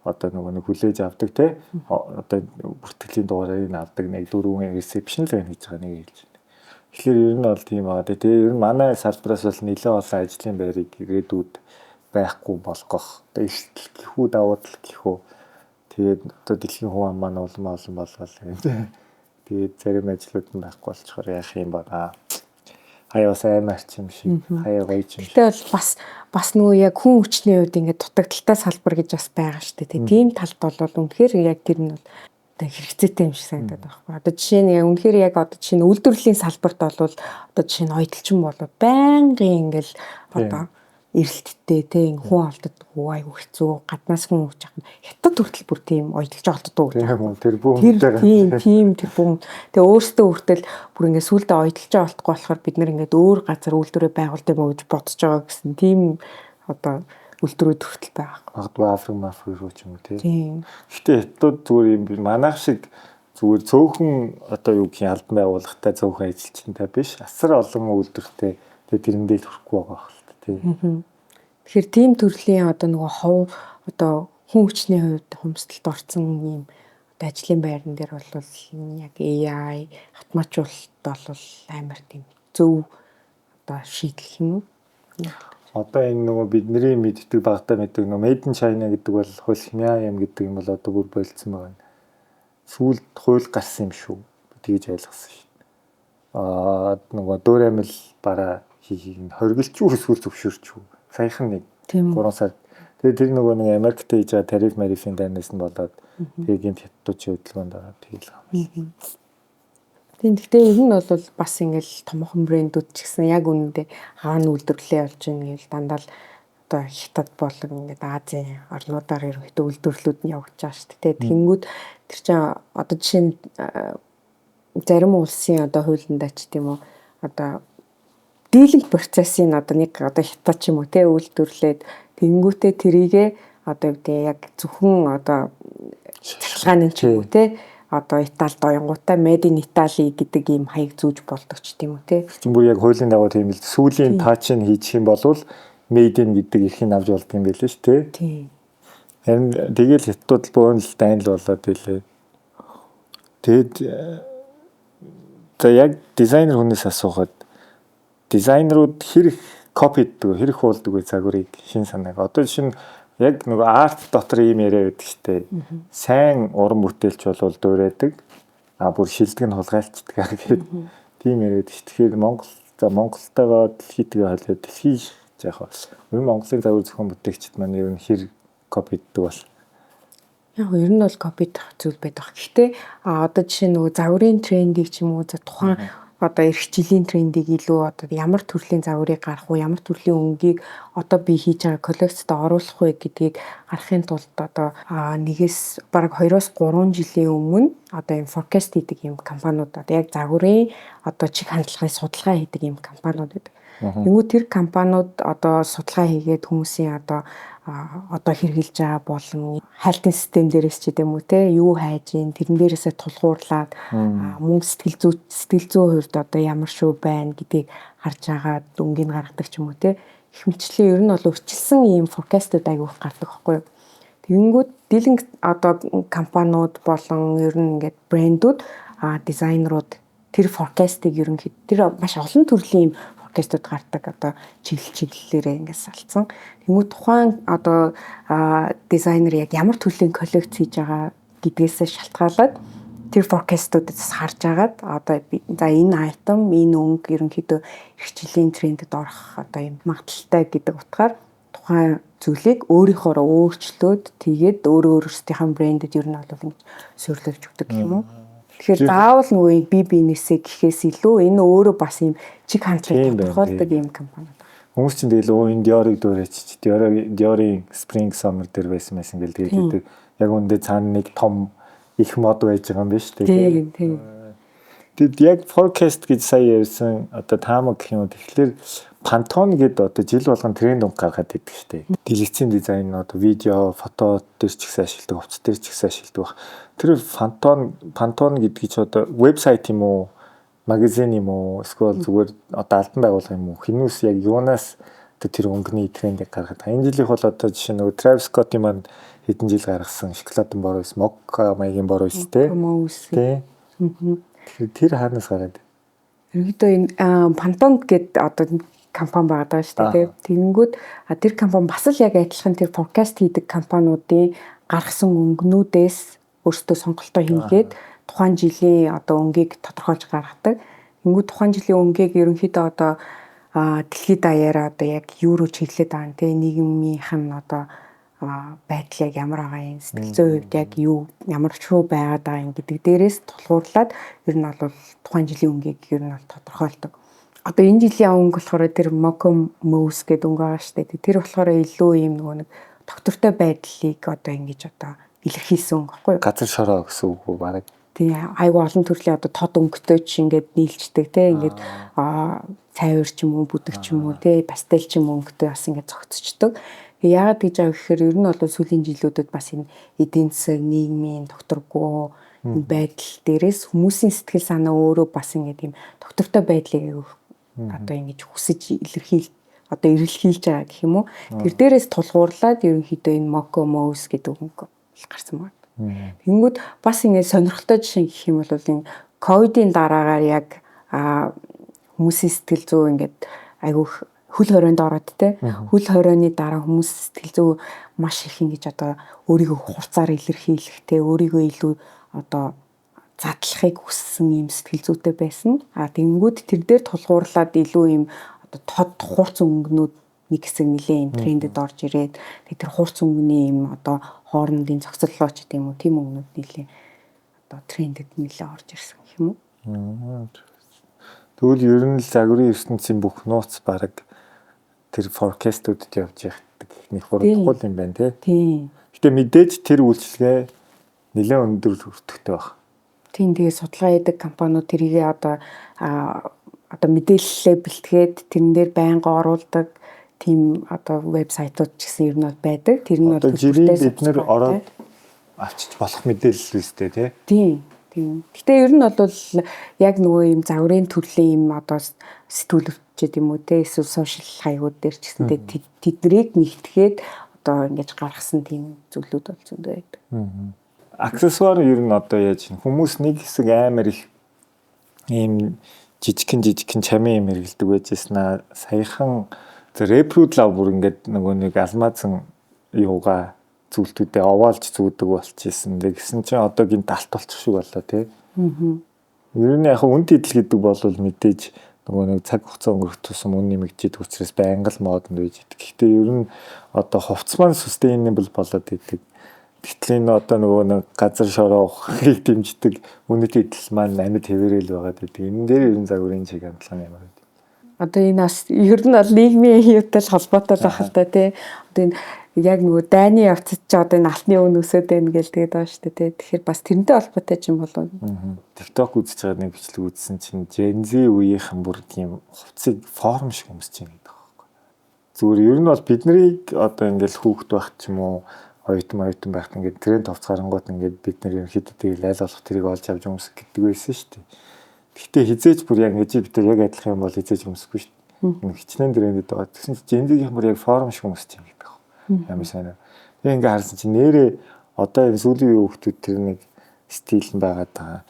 Speaker 1: одоо нөгөө нэг хүлээж авдаг те одоо бүртгэлийн дугаарыг авдаг нэг дөрвөн reception л байна гэж байгаа нэг хэлж байна. Тэгэхээр ер нь бол тийм байгаа. Тэгээ ер нь манай салбараас бол нэлээд олон ажлын байрыг ирээдүйд байхгүй болгох. Одоо эрсдэл гэхүү, давуу тал гэхүү. Тэгээд одоо дэлхийн хүн ам маань улам олон болол юм. Тэгээд зарим ажлууд нь байхгүй болчихоор яах юм баа. Хаяа бас аймаар ч юм шиг, хаяа гоё ч юм шиг.
Speaker 2: Гэтэ бол бас нөгөө яг хүн хүчний хувьд ингээд дутагдалтай салбар гэж бас байгаа шүү дээ. Тийм талд бол үнэхээр яг тэр нь бол одоо хэрэгцээтэй юм шиг санагдаад байна байхгүй. Одоо жишээ нь яг үнэхээр яг одоо жишээ нь үйлдвэрлэлийн салбарт бол одоо жишээ нь оёдолчин болоод байнгын ингээл одоо эрэлттэй те хүн олддоггүй, айгүй хэцүү, гаднаас хүн өгч яах нь хятад хүртэл бүр тийм оёдолж олддоггүй гэж.
Speaker 1: Тийм тэр бүүмтэй.
Speaker 2: Тийм тийм тэр бүүм. Тэгээ өөртөө хүртэл бүр ингээд сүулдэ оёдолж олдохгүй болохоор бид нар ингээд өөр газар үйлдвэрээ байгуулдаг юм уу гэж бодож байгаа гэсэн тийм одоо үйлдвэрүүд хүртэл байгаа.
Speaker 1: Магадгүй Африк мафик руу ч юм уу те.
Speaker 2: Тийм.
Speaker 1: Гэтэ хятад зүгээр юм манайх шиг зүгээр цөөхөн одоо юу гэх юм албан байгууллагатай цөөхөн ажилчинтай биш. Асар олон үйлдвэртэй тэгээ тэрэндээ л хүрэхгүй байгаа хэл та тий.
Speaker 2: Тэгэхээр тийм төрлийн одоо нөгөө хов одоо хүн хүчний хувьд хумсдалд орсон ийм одоо ажлын байран дээр бол яг AI автоматжуулалт бол амар тийм зөв одоо шийдэл юм уу?
Speaker 1: Одоо энэ нөгөө бидний мэддэг, багтаа мэддэг нөгөө Made in China гэдэг бол хууль химия юм гэдэг юм бол одоо бүр болцсон байгаа. Сүүлд хууль гарсан юм шүү. Тэгэж ойлгосон шүү. Аа нөгөө дүүрэмэл бараа хийхийг нь хоригдч үү эсвэл зөвшөөрч үү? Саяхан нэг 3 сар. Тэгээ тэр нөгөө нэг Америкт хийж байгаа тариф марифын дайнаас нь болоод тэгээ гинт хятадчийн хөдөлгөөнд ороод тэгэл байгаа юм.
Speaker 2: Тийм, гэхдээ ер нь бол бас ингээл томоохон брэндүүд ч гэсэн яг үнэндээ хаана үйлдвэрлэлээ болж ийн гээл дандаа л одоо хятад болон ингээд Азийн орнуудаар ерөнхийдөө үйлдвэрлэлүүд нь явагдаж байгаа шүү дээ. Тэгэнгүүт тэр чинь одоо жишээ нь зарим улсын одоо хуулиндаа ч тийм үү одоо дийлэнх процессын одоо нэг одоо хятад ч юм уу те үйлдвэрлээд тэгэнгүүтээ тэрийгэ одоо юу гэдэг яг зөвхөн одоо цахилгааны ч юм уу те одоо Италид оёнгуудаа Made in Italy гэдэг ийм хаяг зүүж болдог ч тийм үү те.
Speaker 1: Чинь бүр яг хуулийн дагуу тийм л сүүлийн тач нь хийчих юм бол Made in гэдэг эрхийг авч болд юм байл шүү дээ.
Speaker 2: Тийм.
Speaker 1: Харин тэгэл хятадууд л бөөн л дайн л болоод билээ. Тэгэд за яг дизайнер хүнээс асуухад дизайнерууд хэр их copy хийдэг, хэр их хуулдаг вэ загварыг, шин санааг. Одоо жишээ нь яг нөгөө арт дотор ийм яриа байдаг штэ. Сайн уран бүтээлч бол дуурайдаг. А бүр шилдэг нь хулгайлцдаг гэдэг тийм яриа байдаг. Тэгэхээр Монгол за Монголтойгоо дэлхийтэйгээ холиод дэлхий яг ер нь Монголын загвар зохион бүтээгчид маань ер нь хэр copy хийдэг бол
Speaker 2: Яг ер нь бол copy дах зүйл байдаг. Гэхдээ одоо жишээ нь нөгөө загварын трендийг ч юм уу за тухайн одоо эх жилийн трендийг илүү одоо ямар төрлийн загварыг гарах уу, ямар төрлийн өнгийг одоо би хийж байгаа коллекцид оруулах вэ гэдгийг гаргахын тулд одоо нэгээс бараг 2-оос 3 жилийн өмнө одоо юм forecast хийдэг юм компаниуд одоо яг загварын одоо чиг хандлагын судалгаа хийдэг юм компаниуд байдаг. Тэнгүү тэр компаниуд одоо судалгаа хийгээд хүмүүсийн одоо одоо хэрэгжилж байгаа болон хайлтын систем дээрээс ч гэдэм үү те юу хайж ийн тэрэн дээрээсээ тулгуурлаад мөн сэтгэл зүйн хувьд одоо ямар шүү байна гэдгийг харж агаад өнгийг гаргадаг ч юм уу те их мэтчлэн ер нь бол өөрчилсөн ийм forecast ууд айгүйх гардаг байхгүй юу. Тэгэнгүүт дийлэнх одоо компаниуд болон ер нь ингээд брэндүүд дизайнерууд тэр forecast ыг ерөнхийдөө тэр маш олон төрлийн юм forecast ууд гардаг одоо чиглэл чиглэлээрээ ингээд салцсан. Тэнгүү тухайн одоо дизайнер яг ямар төрлийн коллекц хийж байгаа гэдгээсээ шалтгаалаад тэр forecast уудаас харж агаад одоо за энэ item энэ өнгө ерөнхийдөө эх жилийн трендэд орох одоо юм магадлалтай гэдэг утгаар тухайн зүйлийг өөрийнхөөрөө өөрчлөөд тэгээд өөрөө өөрсдийнхээ брэндэд ер нь бол ингэж суйрлуулж өгдөг гэх юм уу. Тэгэхээр заавал нөгөө би бинесээ гэхээс илүү энэ өөрөө бас юм чиг хандлагыг тодорхойлдог юм компани.
Speaker 1: Хүмүүс чинь тэгэл өө энэ Dior-ыг дуурайч Dior-ийн Spring Summer дээр байсан байсан гэл тэгээд яг үүндээ цаана нэг том их мод байж байгаа юм биш үү?
Speaker 2: Тийм тийм.
Speaker 1: Тэгэд яг forecast гэж сая ярьсан одоо таамаг гэх юм уу. Тэгэхээр Pantone гэдэг одоо жил болгон тренд өнгө гаргаад идэг штеп. Дэлгэцийн дизайн одоо видео, фото дээр ч гэсэн ашигладаг, хувцас дээр ч гэсэн ашигладаг баг. Тэр Pantone гэдгийг чи одоо вебсайт юм уу, магазин юм уу, эсвэл зүгээр одоо албан байгууллага юм уу? Хинүүс яг юунаас тэр өнгөний трендийг гаргаад байгаа. Энэ жилийнх бол одоо жишээ нөгөө Travis Scott-ийн маань хэдэн жил гаргасан шоколадын бороо ус, мокка маягийн бороо ус тий. Тий. Тэгэхээр тэр хаанаас гараад?
Speaker 2: Ерөнхийдөө энэ Pantone гэдэг одоо компани байгаа даа шүү дээ. Тэгэнгүүт тэр компани бас л яг адилхан тэр forecast хийдэг компаниудын гаргасан өнгөнүүдээс өөрсдөө сонголтоо хийгээд тухайн жилийн одоо өнгийг тодорхойлж гаргадаг. Тэнгүүд тухайн жилийн өнгийг ерөнхийдөө одоо дэлхийд даяараа одоо яг юу руу чиглээд байгаа юм те, нийгмийнх нь одоо байдал яг ямар байгаа юм, сэтгэл зүйн хувьд яг юу ямар шүү байгаад байгаа юм гэдэг дээрээс тулгуурлаад ер нь бол тухайн жилийн өнгийг ер нь бол тодорхойлдог. Одоо энэ жилийн өнгө болохоор тэр Mocha Mauve гэдэг өнгө байгаа шүү дээ. Тэр болохоор илүү юм нөгөө нэг доктортой байдлыг одоо ингэж одоо илэрхийлсэн өнгө байхгүй юу?
Speaker 1: Газар шороо гэсэн үг үү бараг?
Speaker 2: Тий, айгу олон төрлийн одоо тод өнгөтэй ч ингээд нийлждэг те, ингээд цайвар ч юм уу, бүдэг ч юм уу те, пастел ч юм уу өнгөтэй бас ингээд зохицчихдог. Яагаад гэж байгаа гэхээр ер нь бол сүүлийн жилүүдэд бас энэ эдийн засаг, нийгмийн докторгүй энэ байдал дээрээс хүмүүсийн сэтгэл санаа өөрөө бас ингээд ийм доктортой байдлыг одоо ингэж хүсэж илэрхийл одоо эрэлхийлж байгаа гэх юм уу. Тэр дээрээс тулгуурлаад ерөнхийдөө энэ Mocha Mauve гэдэг өнгө гарсан байна. Тэнгүүд бас ингээд сонирхолтой жишээ гэх юм бол энэ ковидын дараагаар яг хүмүүсийн сэтгэл зүй ингээд айгүйх хөл хорионд ороод те, хөл хорионы дараа хүмүүс сэтгэл зүй маш их ингэж одоо өөрийгөө хурцаар илэрхийлэх те, өөрийгөө илүү одоо задлахыг хүссэн юм сэтгэл зүйтэй байсан. А тэгэнгүүт тэр дээр тулгуурлаад илүү юм одоо тод хурц өнгөнүүд нэг хэсэг нэлээ юм трендэд орж ирээд, тэр хурц өнгөний юм одоо хоорондын зохицоллоо ч гэдэг юм уу, тийм өнгөнүүд нэлээ одоо трендэд нэлээ орж ирсэн гэх юм
Speaker 1: уу. Тэгвэл ер нь л загварын ертөнцийн бүх нууц бараг тэр forecast-уудад явж явдаг нэг буруудахгүй юм байна тий.
Speaker 2: Тийм.
Speaker 1: Гэтэ мэдээж тэр үйлчилгээ нэлээд өндөр өртөгтэй баг.
Speaker 2: Тийм, тэгээ судалгаа хийдэг компаниуд тэрийгээ одоо одоо мэдээлэлээ бэлтгээд тэрэн дээр байнга оруулдаг тийм одоо вебсайтууд ч гэсэн ер нь бол байдаг. Тэр нь бол
Speaker 1: төлбөртэй бид нэр ороод авчиж болох мэдээлэл үстэй тий.
Speaker 2: Тийм. Тийм. Гэтэ ер нь бол яг нөгөө юм загварын төрлийн юм одоо сэтгүүлчд юм уу те, эсвэл сошиал хаягууд дээр ч гэсэн тэднийг нэгтгэхэд одоо ингэж гаргасан тийм зүйлүүд бол зөндөө байдаг.
Speaker 1: Аксессуар ер нь одоо яаж хүмүүс нэг хэсэг амар их ийм жижигхэн жижигхэн чамын юм хэрэгэлдэг байжсэн аа, саяхан рэпрүүд лав бүр ингээд нөгөө нэг алмазан юугаа зүйлтүүдээ овоолж зүүдэг болчихсон. Тэгсэн чинь одоо гинт алт болчих шиг боллоо тий. Ер нь яг үн тэдэл гэдэг бол мэдээж нөгөө нэг цаг хугацаа өнгөрөх тусам үн нэмэгдэж учраас байнга л модонд байж идэг. Гэхдээ ер нь одоо хувцас маань sustainable болоод идэг. Гэтэл энэ одоо нөгөө нэг газар шороо ухахыг дэмждэг үнэт эдэл маань амьд хэвээрэл байгаад байдаг. Энэ дээр ер нь загварын чиг хандлага ямар вэ?
Speaker 2: Одоо энэ бас ер нь бол нийгмийн юутай л холбоотой л байх л та тий. Одоо энэ яг нөгөө дайны явцад ч одоо энэ алтны өн өсөд байна гэл тэгээд байгаа шүү дээ тий. Тэгэхээр бас тэрнтэй холбоотой ч юм болов.
Speaker 1: TikTok үзэж байгаа нэг бичлэг үзсэн чинь Gen Z үеийнхэн бүр тийм хувцсыг форм шиг өмсөж байгаа гэдэг байхгүй. Зүгээр ер нь бол биднийг одоо ингээл хүүхэд байх ч юм уу, оюутан байхад ингээд тренд хувцас гарангуут ингээд бид нар ерөнхийдөө тэгэл айл болох тэрийг олж авч өмсөх гэдэг байсан шүү дээ. Гэхдээ хизээч бүр яг ингэж бид нар яг адилхан юм бол хизээч өмсөхгүй шүү дээ. Хичнээн трендэд байгаа. Тэгсэн чинь Gen Z-ийн бүр яг форм шиг өмсөж байгаа гэдэг байна. Ямар сайн. Тэгээ ингээ харсан чинь нэрээ одоо энэ сүүлийн үеийн хүүхдүүд тэр нэг стил нь байгаад байгаа.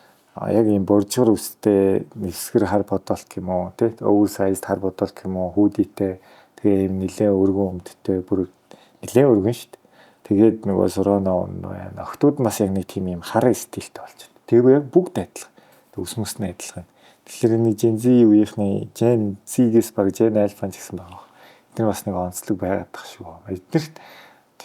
Speaker 1: Яг ийм боржгор үстэй нисгэр хар бодолт юм уу тий, oversized хар бодолт юм уу, hoodie-тэй, тэгээ ийм нилээ өргөн өмдтэй, бүр нилээ өргөн шүү дээ. Тэгээд нөгөө сурооно яа охтууд бас яг нэг тийм ийм хар стилтэй болчиход. Тэгээ яг бүгд адилхан. Өс мөс нь адилхан. Тэгэхээр энэ Gen Z үеийнхний Gen Z-гээс баг Gen Alpha ч гэсэн байгаа. Эдгээр бас нэг онцлог байгаад тах шүү. Эднэрт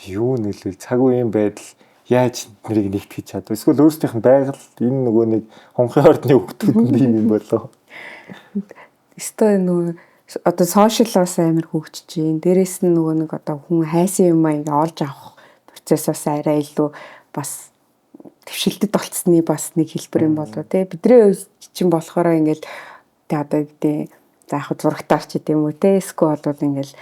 Speaker 1: юу нөлөөл цаг үеийн байдал яаж нэрийг нэгтгэж чадв? Эсвэл өөрсдийнх нь байгаль энэ нөгөө нэг хонхын ордны хүүхдүүд нь ийм юм болов.
Speaker 2: Өстой нөгөө одоо сошиалоос амар хөгжиж чинь. Дээрээс нь нөгөө нэг одоо хүн хайсан юм аа ингээ олж авах процесс бас арай илүү бас твшилтэд болцсны бас нэг хэлбэр юм болоо тий. Бидний үед чинь болохоор ингээл тэ одоо гэдэг за яг зурагтаар ч гэдэм үү те, эсвэл бол ингээл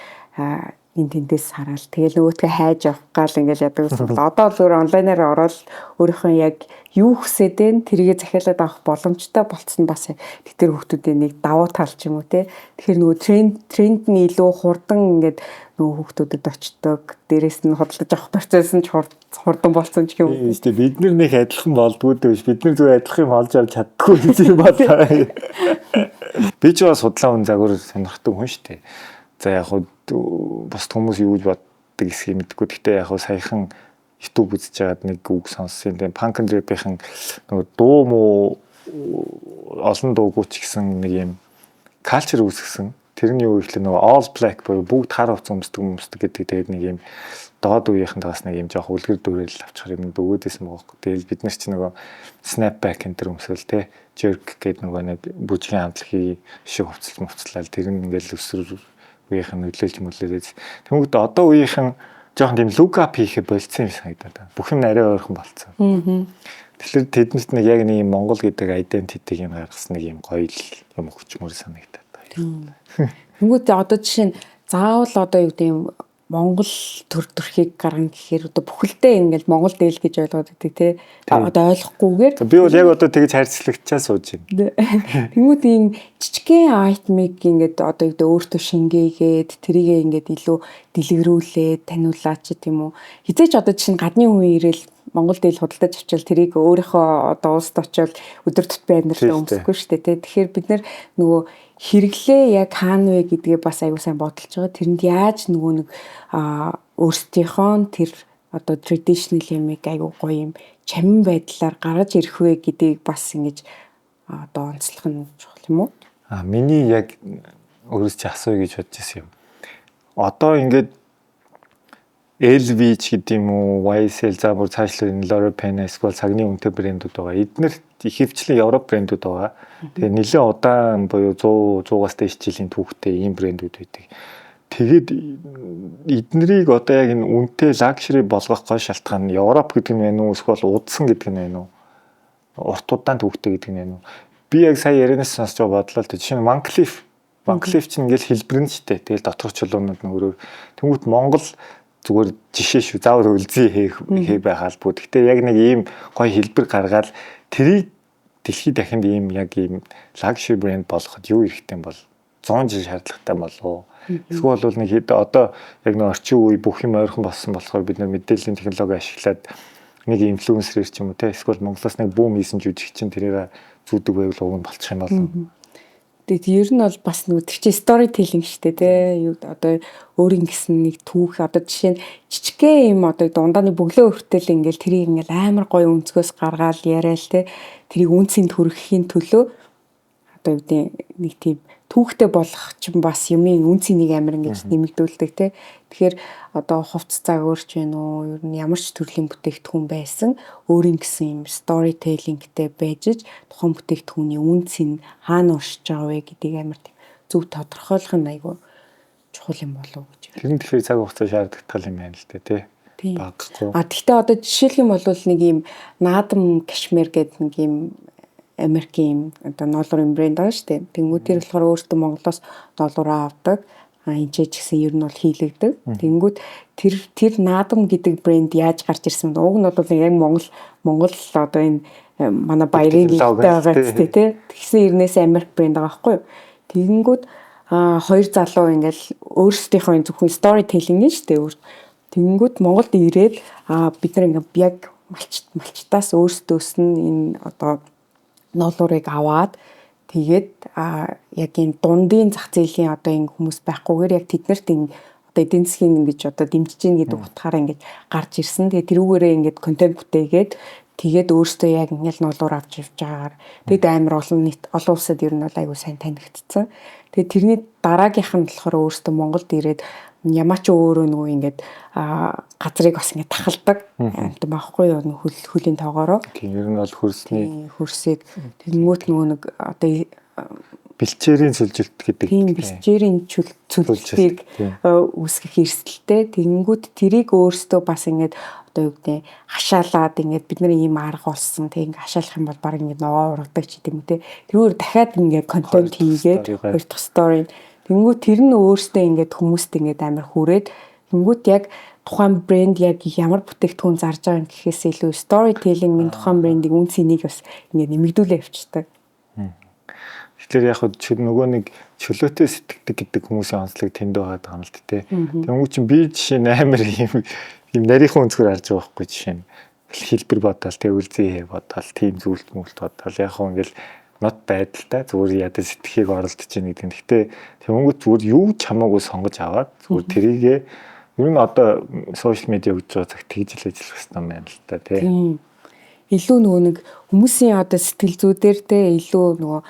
Speaker 2: энэ тэндээс хараал тэгэл нөгөөтгөө хайж явах гал ингээл яадаг гэсэн. Одоо л өөр онлайнаар ороод өөрийнхөө яг юу хүсээд байна тэрийгэ захиалаад авах боломжтой болцсон, бас тэр хүмүүсийн нэг давуу тал ч юм уу те. Тэгэхээр нөгөө тренд нь илүү хурдан ингээд нөгөө хүүхдүүдэд очдог. Дээрээс нь худалдаж авах процесс нь ч хурдан болсон ч юм
Speaker 1: уу. Тийм, бид нар нэг адилхан болдгоо дээ биш. Бид нар зүгээр адилхан юм олж авч чаддаггүй гэж юм болоо. Би ч бас судлаа хүн загвар сонирхдаг хүн шүү дээ. За, яг хуу бус хүмүүс юу гэж боддог эсхийг мэдэхгүй. Гэхдээ яг хуу саяхан YouTube үзэж байгаад нэг үг сонссон. Тийм, Punk and Rap-ийн нөгөө дуу муу олон дуугүй ч гэсэн нэг юм culture үүсгэсэн. Тэр нь юу гэхлээр нөгөө all black буюу бүгд хар хувцас өмсдөг өмсдөг гэдэг, тэгээд нэг юм доод үеийнхэн бас нэг юм жоох үлгэр дуурайл авчихар юм өгөөдөөсөн байгаа. Тэгэл бид нар чи нөгөө snapback энэ төр өмсөөл те, jerk гэдэг нөгөө нэг бүжгийн хамтлагийн шиг хувцас мувцлал, тэр нь ингээл өсвөр үеийнхэн нөлөөлж мөлөөлөөд. Тэнгүүд одоо үеийнхэн жоохон тийм look up хийхэ болцсон юм санагдаад байна. Бүх юм арай ойрхон болцсон. Тэгэхээр тэднэрт нэг яг нэг юм Монгол гэдэг identity-г юм гаргасан нэг юм гоё юм өгчмөр санагдаад байна.
Speaker 2: Тэнгүүд одоо жишээ нь заавал одоо юу гэдэг юм Монгол төр төрхийг гаргана гэхээр одоо бүхэлдээ ингээл Монгол дээл гэж ойлгоод байдаг тий. Одоо ойлгохгүйгээр
Speaker 1: Би бол яг одоо тэгж хайрцагчаа сууж байна.
Speaker 2: Тэнгүүд ийм жижигхэн item ыг ингээд одоо юу гэдэг өөртөө шингээгээд, тэрийгээ ингээд илүү дэлгэрүүлээд таниулаач тийм үү. Хизээч одоо жишээ нь гадны хүн ирээл Монгол дээл худалдаж авчвал тэрийг өөрийнхөө одоо улсад очиод өдөр тутмын амьдралаа өмсөхгүй шүү дээ тий. Тэгэхээр бид нөгөө хэрэглээ яг хаана вэ гэдгээ бас аягүй сайн бодолж байгаа. Тэрэнд яаж нөгөө нэг өөрсдийнхөө тэр одоо traditional юмыг аягүй гоё юм чамин байдлаар гаргаж ирэх вэ гэдгийг бас ингэж одоо онцлох нь чухал юм уу?
Speaker 1: А миний яг өөрөөс чи асууя гэж бодож ирсэн юм. Одоо ингээд LV ч гэдэг юм уу, YSL, за бүр цаашлаад энэ Loro Piana, эсвэл цагны үнэтэй брэндүүд байгаа. Эднэр ихэвчлэн Европ брэндүүд байгаа. Тэгээ нэлээд удаан буюу 100 100-аас дээш жилийн түүхтэй ийм брэндүүд байдаг. Тэгээд эднэрийг одоо яг энэ үнэтэй luxury болгох гол шалтгаан нь Европ гэдэг нь байна уу, эсвэл удсан гэдэг нь байна уу? Урт удаан түүхтэй гэдэг нь байна уу? Би яг сая ярианаас сонсч байгаа бодлоо л дээ. Жишээ нь Van Cleef. Van Cleef чинь ингээл хэлбэр нь шүү дээ. Тэгэл доторх чулуунууд нь өөрөөр. Тэнгүүт Монгол зүгээр жишээ шүү. Заавал өлзий хийх хий байх албагүй. Гэхдээ яг нэг ийм гоё хэлбэр гаргаад тэрийг дэлхийд дахинд ийм яг ийм luxury брэнд болгоход юу хэрэгтэй бол, 100 жил шаардлагатай болов уу? Эсвэл бол нэг хэд одоо яг нэг орчин үе бүх юм ойрхон болсон болохоор бид нар мэдээллийн технологи ашиглаад нэг инфлюенсер ч юм уу те, эсвэл Монголоос нэг boom хийсэн жүжигчин тэрийг зүүдэг байвал уг нь болчих юм болов.
Speaker 2: Тэгээд ер нь бол бас нөгөө тэр чинь storytelling шүү дээ тий. Юу одоо өөрийн гэсэн нэг түүх, одоо жишээ нь жижигхэн юм одоо дундааны бөглөө хүртэл ингээл тэрийг ингээл амар гоё өнцгөөс гаргаал яриал тий. Тэрийг үнцэнд хүргэхийн төлөө одоо юу гэдэг нэг тийм түүхтэй болох чинь бас юмын үнцийг нэг амар ингэж нэмэгдүүлдэг тий. Тэгэхээр одоо хувцас загварч байна уу, ер нь ямар ч төрлийн бүтээгдэхүүн байсан өөрийн гэсэн юм storytelling тэй байж тухайн бүтээгдэхүүний үнц нь хаана уршиж байгаа вэ гэдгийг амар тийм зөв тодорхойлох нь айгүй чухал юм болов уу гэж.
Speaker 1: Тэр нь тэгэхээр цаг хугацаа шаардлагатай юм байна л дээ тий. Багхгүй.
Speaker 2: А тэгтээ одоо жишээлх юм бол нэг юм Наадам Кашмир гэдэг нэг юм Америкийн юм одоо ноолуурын брэнд байгаа шүү дээ. Тэнгүүд тэр болохоор өөртөө Монголоос ноолуураа авдаг. А энэ ч гэсэн ер нь бол хийлэгдэг. Тэнгүүд тэр Наадам гэдэг брэнд яаж гарч ирсэн бэ? Уг нь бол яг Монгол одоо энэ манай баярын лигтэй байгаа ч тий. Тэгсэн ирнээс Америк брэнд байгаа байхгүй юу? Тэгэнгүүт хоёр залуу ингээл өөрсдийнхөө зөвхөн storytelling нь шүү дээ. Тэгэнгүүт Монголд ирээд бид нар ингээ яг малчтаас өөрсдөөс нь энэ одоо ноолуурыг аваад, тэгээд яг энэ дундын зах зээлийн одоо ингэ хүмүүс байхгүйгээр яг тэднэрт энэ одоо эдийн засгийн ингэж одоо дэмжиж гин гэдэг утгаараа ингэж гарч ирсэн. Тэгээд тэрүүгээрээ ингэж контент бүтээгээд, тэгээд өөрсдөө яг ингээл ноолуур авч явж байгаагаар тэгэд амар олон нийт, олон улсад ер нь бол айгүй сайн танигдсан. Тэгээд тэрний дараагийнх нь болохоор өөрсдөө Монголд ирээд Ямаач өөрөө нөгөө ингээд газрыг бас ингээд тахалдаг амт байхгүй юу, хөл хөлийн тоогоороо.
Speaker 1: Тийм, ер нь бол хөрсний
Speaker 2: хөрсийг тэгэнгүүт нөгөө нэг одоо
Speaker 1: бэлчээрийн сүлжилт гэдэг.
Speaker 2: Тийм, бэлчээрийн цөлжилтийг үүсгэх эрсдэлтэй. Тэгэнгүүт тэрийг өөрсдөө бас ингээд одоо юу гэдэг хашаалаад, ингээд бид нар ийм арга олсон. Тэг ингээд хашаалах юм бол баг ингээд ногоо ургадаг ч гэдэм үү те. Тэрүүгээр дахиад ингээд контент хийгээд хоёр дахь story. Тэнгүүт тэр нь өөртөө ингээд хүмүүст ингээд амар хүрээд, тэнгүүт яг тухайн брэнд яг ямар бүтээгдэхүүн зарж байгаа юм гэхээс илүү storytelling нь тухайн брендийг үн цэнийг бас ингээд нэмэгдүүлээ явчихдаг.
Speaker 1: Тэгэхээр яг хөө нөгөө нэг чөлөөтэй сэтгэдэг гэдэг хүмүүсийн онцлог тэнд байгаа юм л тэ. Тэнгүү чинь би жишээ нь амар юм нарийнхан өнцгөр харж байгаа байхгүй, жишээ нь хэлбэр бодоол тэ, үлзий бодоол, тийм зүйлт мүлт бодоол, яг хөө ингээл not байдалтай зүгээр ядаж сэтгэхийг оролдож чинь гэдэг нь. Гэтэ тэнгүүт зүгээр юу ч хамаагүй сонгож аваад зүгээр тэрийгэ ер нь одоо social media гэж байгаа цагт тэгж л ажиллах хэрэгтэй юм байна л та, тий.
Speaker 2: Тийм. Илүү нөгөө нэг хүмүүсийн одоо сэтгэл зүйдэр те, илүү нөгөө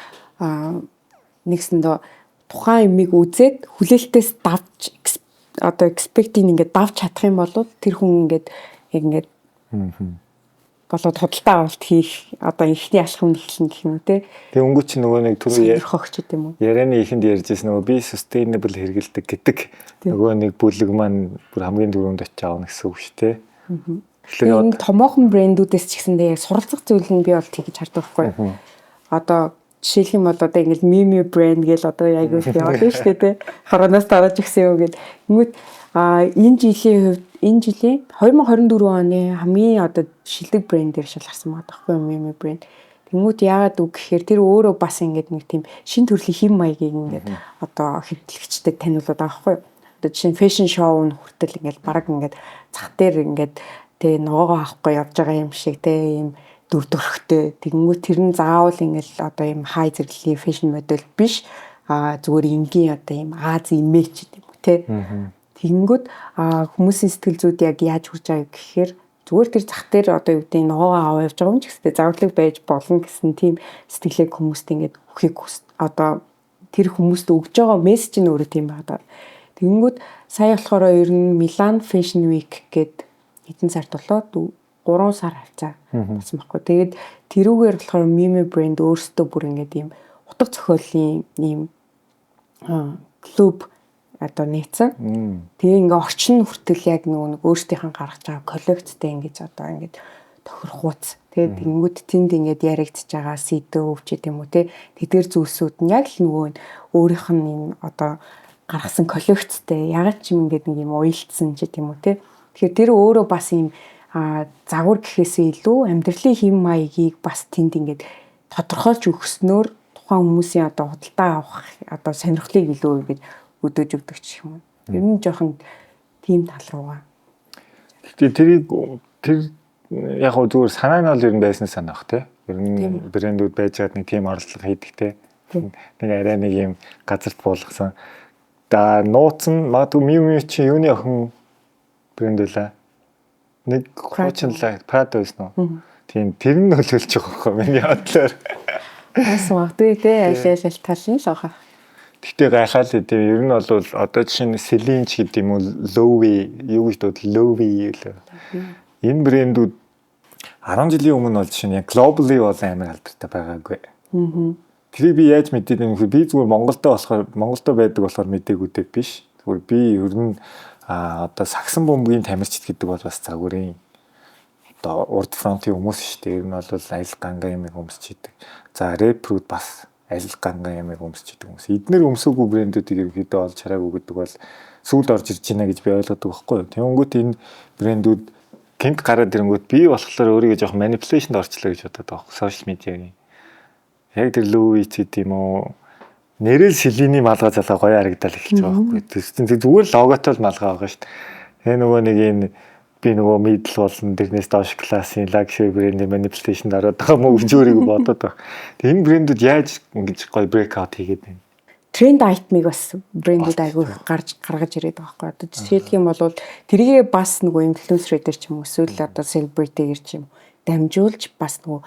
Speaker 2: нэгсэндээ тухайн юмыг үзээд хүлээлтээс давж, одоо expect-ийг ингээд давж чадах юм бол тэр хүн ингээд яг ингээд болоод худалдаа авалт хийх одоо эхний алхам нь эхэлнэ гэх юм уу те.
Speaker 1: Тэгээ өнгөч чи нөгөө нэг түрүү
Speaker 2: сонирхогч гэдэг юм уу.
Speaker 1: Ярианы ихэнд ярьжсэн нөгөө би sustainable хэрэгэлдэг гэдэг нөгөө нэг бүлэг маань бүр хамгийн түрүүнд очиж аавна гэсэн үг шүү дээ.
Speaker 2: Тэгэхээр энэ томоохон брэндүүдээс ч гэсэндээ яг суралцах зүйл нь би бол тэгж хардаг байхгүй. Одоо жишээлх юм бол одоо ингээл Miu Miu брэнд гэл одоо яг юу яваад байна шүү дээ те. Коронаас дараж өгсөн юм гэл. Тэнгүүт энэ жилийн хувьд, энэ жилийн 2024 оны хамгийн одоо шилдэг брэндээр шалгарсан байгаа байхгүй, Miu Miu брэнд. Тэнгүүт яагаад үг гэхээр тэр өөрөө бас ингээд нэг тийм шин төрлийн хэм маягийг ингээд одоо хэрэглэгчдэд таниулаад байгаа байхгүй. Одоо жишээ нь fashion show нь хүртэл ингээд бараг ингээд зах дээр ингээд тэ ногоогоо авахгүй явж байгаа юм шиг тэ, ийм дүр төрхтэй. Тэгэнгүүт тэр нь заавал ингээл одоо ийм хай зэрэглэлийн fashion модель биш, зүгээр энгийн одоо ийм Ази имиж гэдэг юм уу те. Тэгэнгүүт хүмүүсийн сэтгэл зүйд яг яаж хүрч байгааг гэхээр зүгээр тэр зах дээр одоо юу гэдэг ногоогоо аваа явж байгаа юм ч гэстэй загварлаг байж болно гэсэн тийм сэтгэлийг хүмүүст ингээд өгөхийг одоо тэр хүмүүст өгж байгаа мессеж нь өөрөө тийм байгаа. Тэгэнгүүт сая болохоор ер нь Milan Fashion Week гээд хэдэн сард болоо, 3 сар хавцаа болсон байхгүй. Тэгээд тэрүүгээр болохоор Miu Miu брэнд өөрсдөө бүр ингээд ийм утга зохиолын ийм клуб одоо нээсэн. Тэгээ ингээ орчин хүртэл яг нөгөө нэг өөрсдийнх нь гаргаж байгаа коллекцтэй ингэж одоо ингээд тохирохуйц. Тэгээд тэгэнгүүт тэнд ингээд яригдж байгаа сэдв ч гэдэм үү те, тэдгэр зүйлсүүд нь яг л нөгөө өөрийнх нь энэ одоо гаргасан коллекцтэй ягаад ч юм ингээд нэг юм уялдсан ч гэдэм үү те. Тэгэхээр тэр өөрөө бас ийм загвар гэхээсээ илүү амьдралын хэм маягийг бас тэнд ингээд тодорхойлж өгснөөр тухайн хүмүүсийн одоо худалдаа авах одоо сонирхлыг илүү ингээд өдөөж өгдөг ч юм уу. Ер нь жоохон тийм тал руугаа.
Speaker 1: Гэхдээ тэрийг тэр яг гоо зүгээр санаа нь бол ер нь байсан санаа бах те. Ер нь брэндүүд байж байгаад нэг тийм оролдлого хийдэг те. Нэг арай нэг юм газарт буулгасан. Да нууц нь магадгүй Miu Miu чи юуны охин брэнд байлаа. Нэг хуучинлаа Prada байсан уу? Тийм, тэр нь нөлөөлж байгаа байхгүй миний бодлоор.
Speaker 2: Бас магадгүй те, аль аль аль тал нь л байгаа.
Speaker 1: Гэхдээ гайхаал тийм, ер нь бол одоо жишээ нь Celine ч гэдэг юм уу, Loewe юу гэж дууд, Loewe лээ. Энэ брэндүүд 10 жилийн өмнө бол жишээ нь яг globally бол амар алдартай байгаагүй. Тэрийг би яаж мэдээд юм бэ? Би зүгээр Монголдо болохоор, Монголдо байдаг болохоор мдээгүй дээ биш. Зүгээр би ер нь одоо сагсан бөмбөгийн тамирчид гэдэг бол бас загварын одоо урд фронтын хүмүүс шүү дээ. Ер нь бол аялал ганга юмыг өмсч идэг. За, рэпперүүд бас аялал ганга юмыг өмсч идэг хүмүүс. Эднэр өмсөөгүй брэндүүдийг ерөнхийдөө олж хараагүй гэдэг бол сүүлд орж ирж байна гэж би ойлгодог байхгүй юу. Тэнгүүт энэ брэндүүд гинт гараад ирэнгүүт би болохоор өөрийгөө жоохон manipulation-д орчлоо гэж бодоод байгаа байхгүй, social media-гийн. Яг тэр Louis ч гэдэм юм уу, нэрэл Celine-ий малгай залгаа гоё харагдал эхэлж байгаа байхгүй. Тэр чинь зүгээр логотой л малгай байгаа шүү дээ. Тэгээ нөгөө нэг энэ би нөгөө middle болон тэрнээс доош классын luxury brand manipulation-д ороод байгаа мó гэж өөрийгөө бодоод байгаа. Тэгээ энэ брэндүүд яаж ингэж гоё break out хийгээд байна?
Speaker 2: Тренд item-ыг бас брэндүүд айгүй гаргаж ирээд байгаа байхгүй. Одоо жишээлх юм бол тэрийгээ бас нөгөө инфлюенсер дээр ч юм уу, эсвэл одоо celebrity-гээр ч юм уу дамжуулж бас нөгөө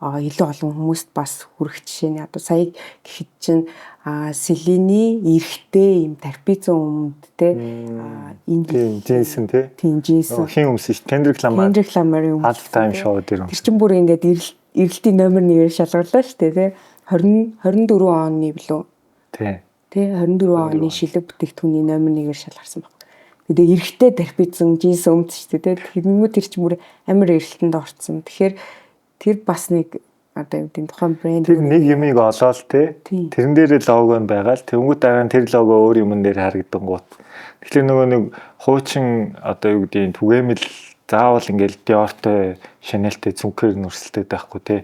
Speaker 2: илүү олон хүмүүст бас хүрэх жишээ нь одоо сая гэхэд чинь Celine-ий эрэгтэй юм тарпизон өмдтэй
Speaker 1: энэ тийм джинсэн тий.
Speaker 2: Тийм, джинсэн.
Speaker 1: Хин өмсөн шүү. Kendrick Lamar.
Speaker 2: Kendrick Lamar-ын
Speaker 1: Half time show дээр.
Speaker 2: Тэр чинь бүр ингээд эрэлтийн номер 1-ээр шалгарлаа шүү дээ тий. 20 24 оны билүү?
Speaker 1: Тий.
Speaker 2: Тий, 24 оны шилэг бүтээгдэхүүний номер 1-ээр шалгарсан баг. Тэгээ эрэгтэй тарпизон джинс өмд шүү дээ тий. Тэгэнгүүт тэр чинь бүр амар эрэлтэнд орцсон. Тэгэхээр тэр бас нэг одоо юу гэдэг тухайн брэнд
Speaker 1: тэр нэг юмыг олоол те тэрэн дээрээ лого нь байгаа л тэнгуү дараа нь тэр лого өөр юмн дээр харагдангуут. Тэгэхээр нөгөө нэг хуучин одоо юу гэдгийг түгээмэл заавал ингээл Dior-той, Chanel-тэй цүнхээр нүрсэлтэй байхгүй те.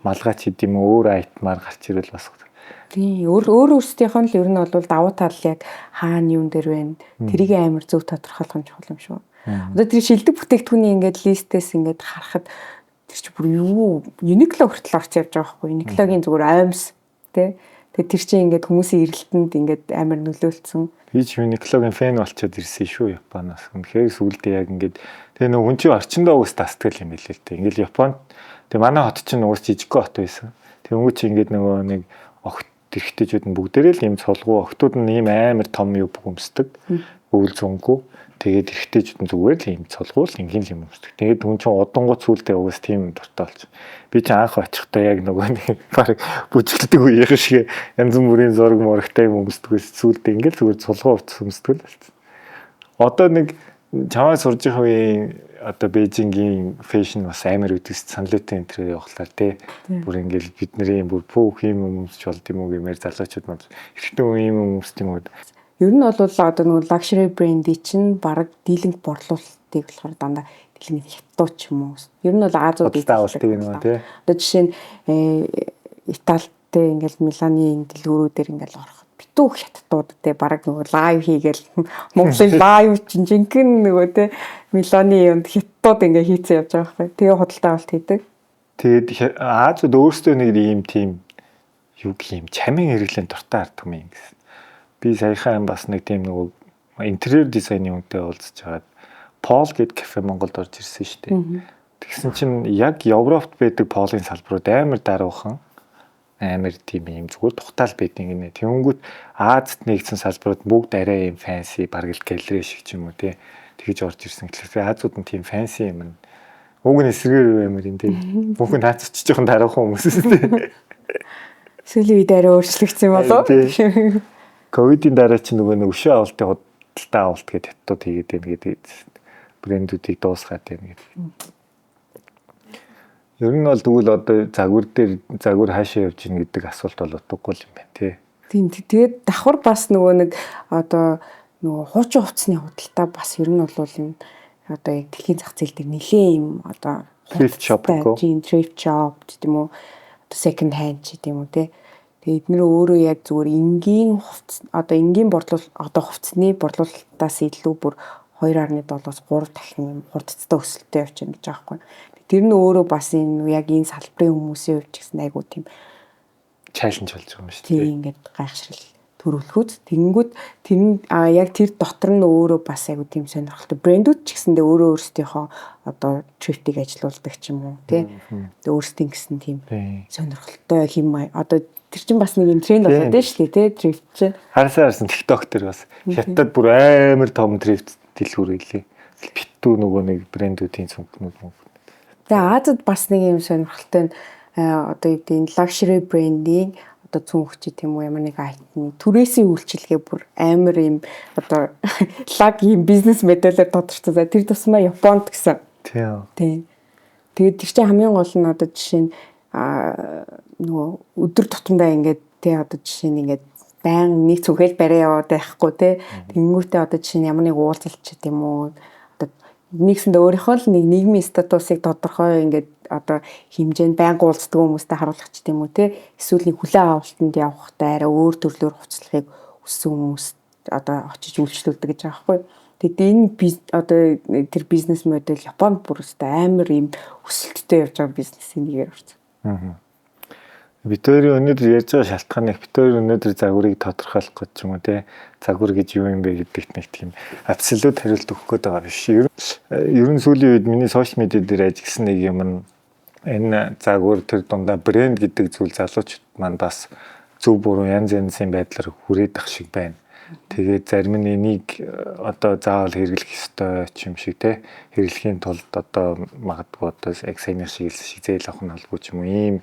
Speaker 1: Малгай ч гэдэм юм өөр айтмаар гарч ирвэл бас.
Speaker 2: Тийм, өөр өөрсдийнх нь л ер нь бол давуу тал яг хаана юун дээр байна. Тэрийг амар зөв тодорхойлох нь чухал юм шүү. Одоо тэр шилдэг бүтээгдэхүүний ингээд листээс ингээд харахад тэр чи бүр юу Uniqlo хүртэл орч явж байгаа байхгүй. Uniqlo-гийн зүгээр оймс тий. Тэгээ тэр чинь ингээд хүмүүсийн эрэлтэнд ингээд амар нөлөөлцсөн.
Speaker 1: Би ч Uniqlo-гийн фэн болчиход ирсэн шүү Японоос. Үнэхээр сүулдэ яг ингээд тэгээ нөх хүн чинь орчиндөө угс тасдаг юм билээ л дээ. Ингээл Японд тэгээ манай хот чинь угс жижигхэн хот байсан. Тэнгүү чи ингээд нөгөө нэг огт эрэгтэйчүүд нь бүгдээрээ л ийм цулгуу, охтууд нь ийм амар том юу өмсдөг. Өвөл зөнгөө. Тэгээд эрэгтэйчүүд нь зүгээр л ийм цулгуу л ингийн л юм өмсдөг. Тэгээд хүн чинь удангууд сүулдэ угс тийм дуртай болчих. Би чинь анх очихдоо яг нөгөө нэг баг бүжгэлдэг үеийн шиг янз бүрийн зураг мурагтай юм өмсдөг ус сүулдэ ингээл зүгээр цулгуу хувцас өмсдөг л болсон. Одоо нэг чамаа сурж байгаа үеийн одоо Бээжингийн fashion бас амар үдээс саналын энэ явахлаар тий. Бүр ингээл бидний бүр пүүх юм өмсч болд юм уу гэмээр залуучууд манд эрэгтэй хүн юм өмсд юм уу.
Speaker 2: Ер нь бол одоо нөгөө luxury brand-ийн чинь бараг дийлэнх борлуулалтыг болохоор дандаа дийлэнх хятадууд ч юм уу. Ер нь бол Азууд
Speaker 1: авалтыг нөгөө тий.
Speaker 2: Одоо жишээ нь Италитэй ингээл Миланы дэлгүүрүүдээр ингээл ороход битүү хятадууд те бараг нөгөө live хийгээл Монголын live чинь жинхэнэ нөгөө те Миланы юмд хятадууд ингээ хийцэн явж байгаа байхгүй. Тэгээ худалдаа авалт хийдэг.
Speaker 1: Тэгээд Азууд өөрсдөө нэг ийм тийм юу гэх юм чамин хэрэглэн дуртай хардаг юм гэсэн. Би саяхан бас нэг тийм нөгөө интерьер дизайны хүнтэй уулзж хагаад Пол гээд кафе Монголд орж ирсэн шүү дээ. Тэгсэн чинь яг Европт байдаг Полын салбарууд амар даруухан амар тийм юм зүгээр тухтаал байдیں гинэ. Тэнгүүт Азад нэгдсэн салбарууд бүгд арай юм fancy бараг л галерей шиг ч юм уу тий тэгж орж ирсэн. Тэгэхээр Азууд нь тийм fancy юм. Уг нь эсрэгээр амар юм тий. Бүх нь наац ч жоохон даруухан хүмүүс тий.
Speaker 2: Сүүлийн үед арай өөрчлөгдсөн юм болов уу?
Speaker 1: Ковидын дараа чинь нөгөө нэг өшөө авалтын худалдаа авалт гэдэг хятадууд хийгээд байна гэдэг брэндүүдийг дуусгаад байна гэдэг. Ер нь бол тэгвэл одоо загвар дээр загвар хаашаа явж гин гэдэг асуулт бол утгагүй юм байна тий.
Speaker 2: Тийм, тэгээд давхар бас нөгөө нэг одоо нөгөө хуучин хувцсны худалдаа бас ер нь бол энэ одоо яг дэлхийн зах зээл дээр нэлээ юм одоо
Speaker 1: thrift shop
Speaker 2: гоо. Thrift shop гэдэг юм уу, одоо second hand ч гэдэг юм уу тий. Тэгээд эднэр өөрөө яг зүгээр энгийн хувцас одоо энгийн борлуул одоо хувцсны борлуулалтаас илүү бүр 2.7-оос 3 дахин юм хурдцтай өсөлттэй явж байна гэж байгаа байхгүй. Тэр нь өөрөө бас энэ яг энэ салбарын хүмүүсийн хувьд ч гэсэн айгуу тийм
Speaker 1: challenge болж байгаа юм шүү дээ.
Speaker 2: Тийм, ингээд гайхшрал төрүүлэхүүц. Тэгэнгүүт тэр нь яг тэр дотор нь өөрөө бас айгуу тийм сонирхолтой брэндүүд ч гэсэндээ өөрөө өөрсдийнхөө одоо thrift-ийг ажилуулдаг ч юм уу тий. Тэгээ өөрсдийн гэсэн тийм сонирхолтой хэм одоо тэр чинь бас нэг юм тренд болоод байна шүү дээ тий, thrift чинь.
Speaker 1: Харсан харсан TikTok дээр бас хятад бүр амар том thrift дэлгүүр илээ. Битүү нөгөө нэг брэндүүдийн цүнхнүүд мөн.
Speaker 2: Тэгээ Азад бас нэг юм сонирхолтой нь одоо юу гэдэг энэ luxury brand-ийн одоо цүнх чи тийм үү ямар нэг item түрээсийн үйлчилгээ бүр амар юм одоо лаг юм бизнес моделоор тодорцсон. Тэр тусмаа Японд гэсэн.
Speaker 1: Тийм.
Speaker 2: Тийм. Тэгээд тэр чинь хамгийн гол нь одоо жишээ нь нөгөө өдөр тутамдаа ингээд тий одоо жишээ нь ингээд байн нэг цүнхэл барай яваад байхгүй тий. Тэнгүүтээ одоо жишээ нь ямар нэг уулзалт ч тийм үү одоо нэгсэндээ өөрийнхөө л нэг нийгмийн статусыг тодорхой ингээд одоо хэмжээнд байнга уулздаг хүмүүстэй харуулах ч тийм үү те эсвэл нэг хүлээн авалтанд явахдаа арай өөр төрлөөр хувцлахыг хүссэн хүмүүс одоо очиж үйлчлүүлдэг гэж байгаа байхгүй. Тэгэд энэ одоо тэр бизнес модель Японд бүр өстой амар юм өсөлттэй явж байгаа бизнесийн нэгээр орсон.
Speaker 1: Бид хоёрын өнөөдөр ярьж байгаа шалтгаан нэг бид хоёр өнөөдөр загварыг тодорхойлох гэж юм уу те загвар гэж юу юм бэ гэдэгт нэг тийм абсолют хариулт өгөх гээд байгаа биш. Ер нь сүүлийн үед миний social media дээр ажигласан нэг юм нь энэ загвар тэр дундаа брэнд гэдэг зүйл залуучууд маань бас зөв буруу янз янзын байдлаар хүрээд ах шиг байна. Тэгээд зарим нь энийг одоо заавал хэрэглэх ёстой ч юм шиг те хэрэглэхийн тулд одоо магадгүй одоо яг саяны шиг хэлсэн шиг зээл авах нь албагүй ч юм уу ийм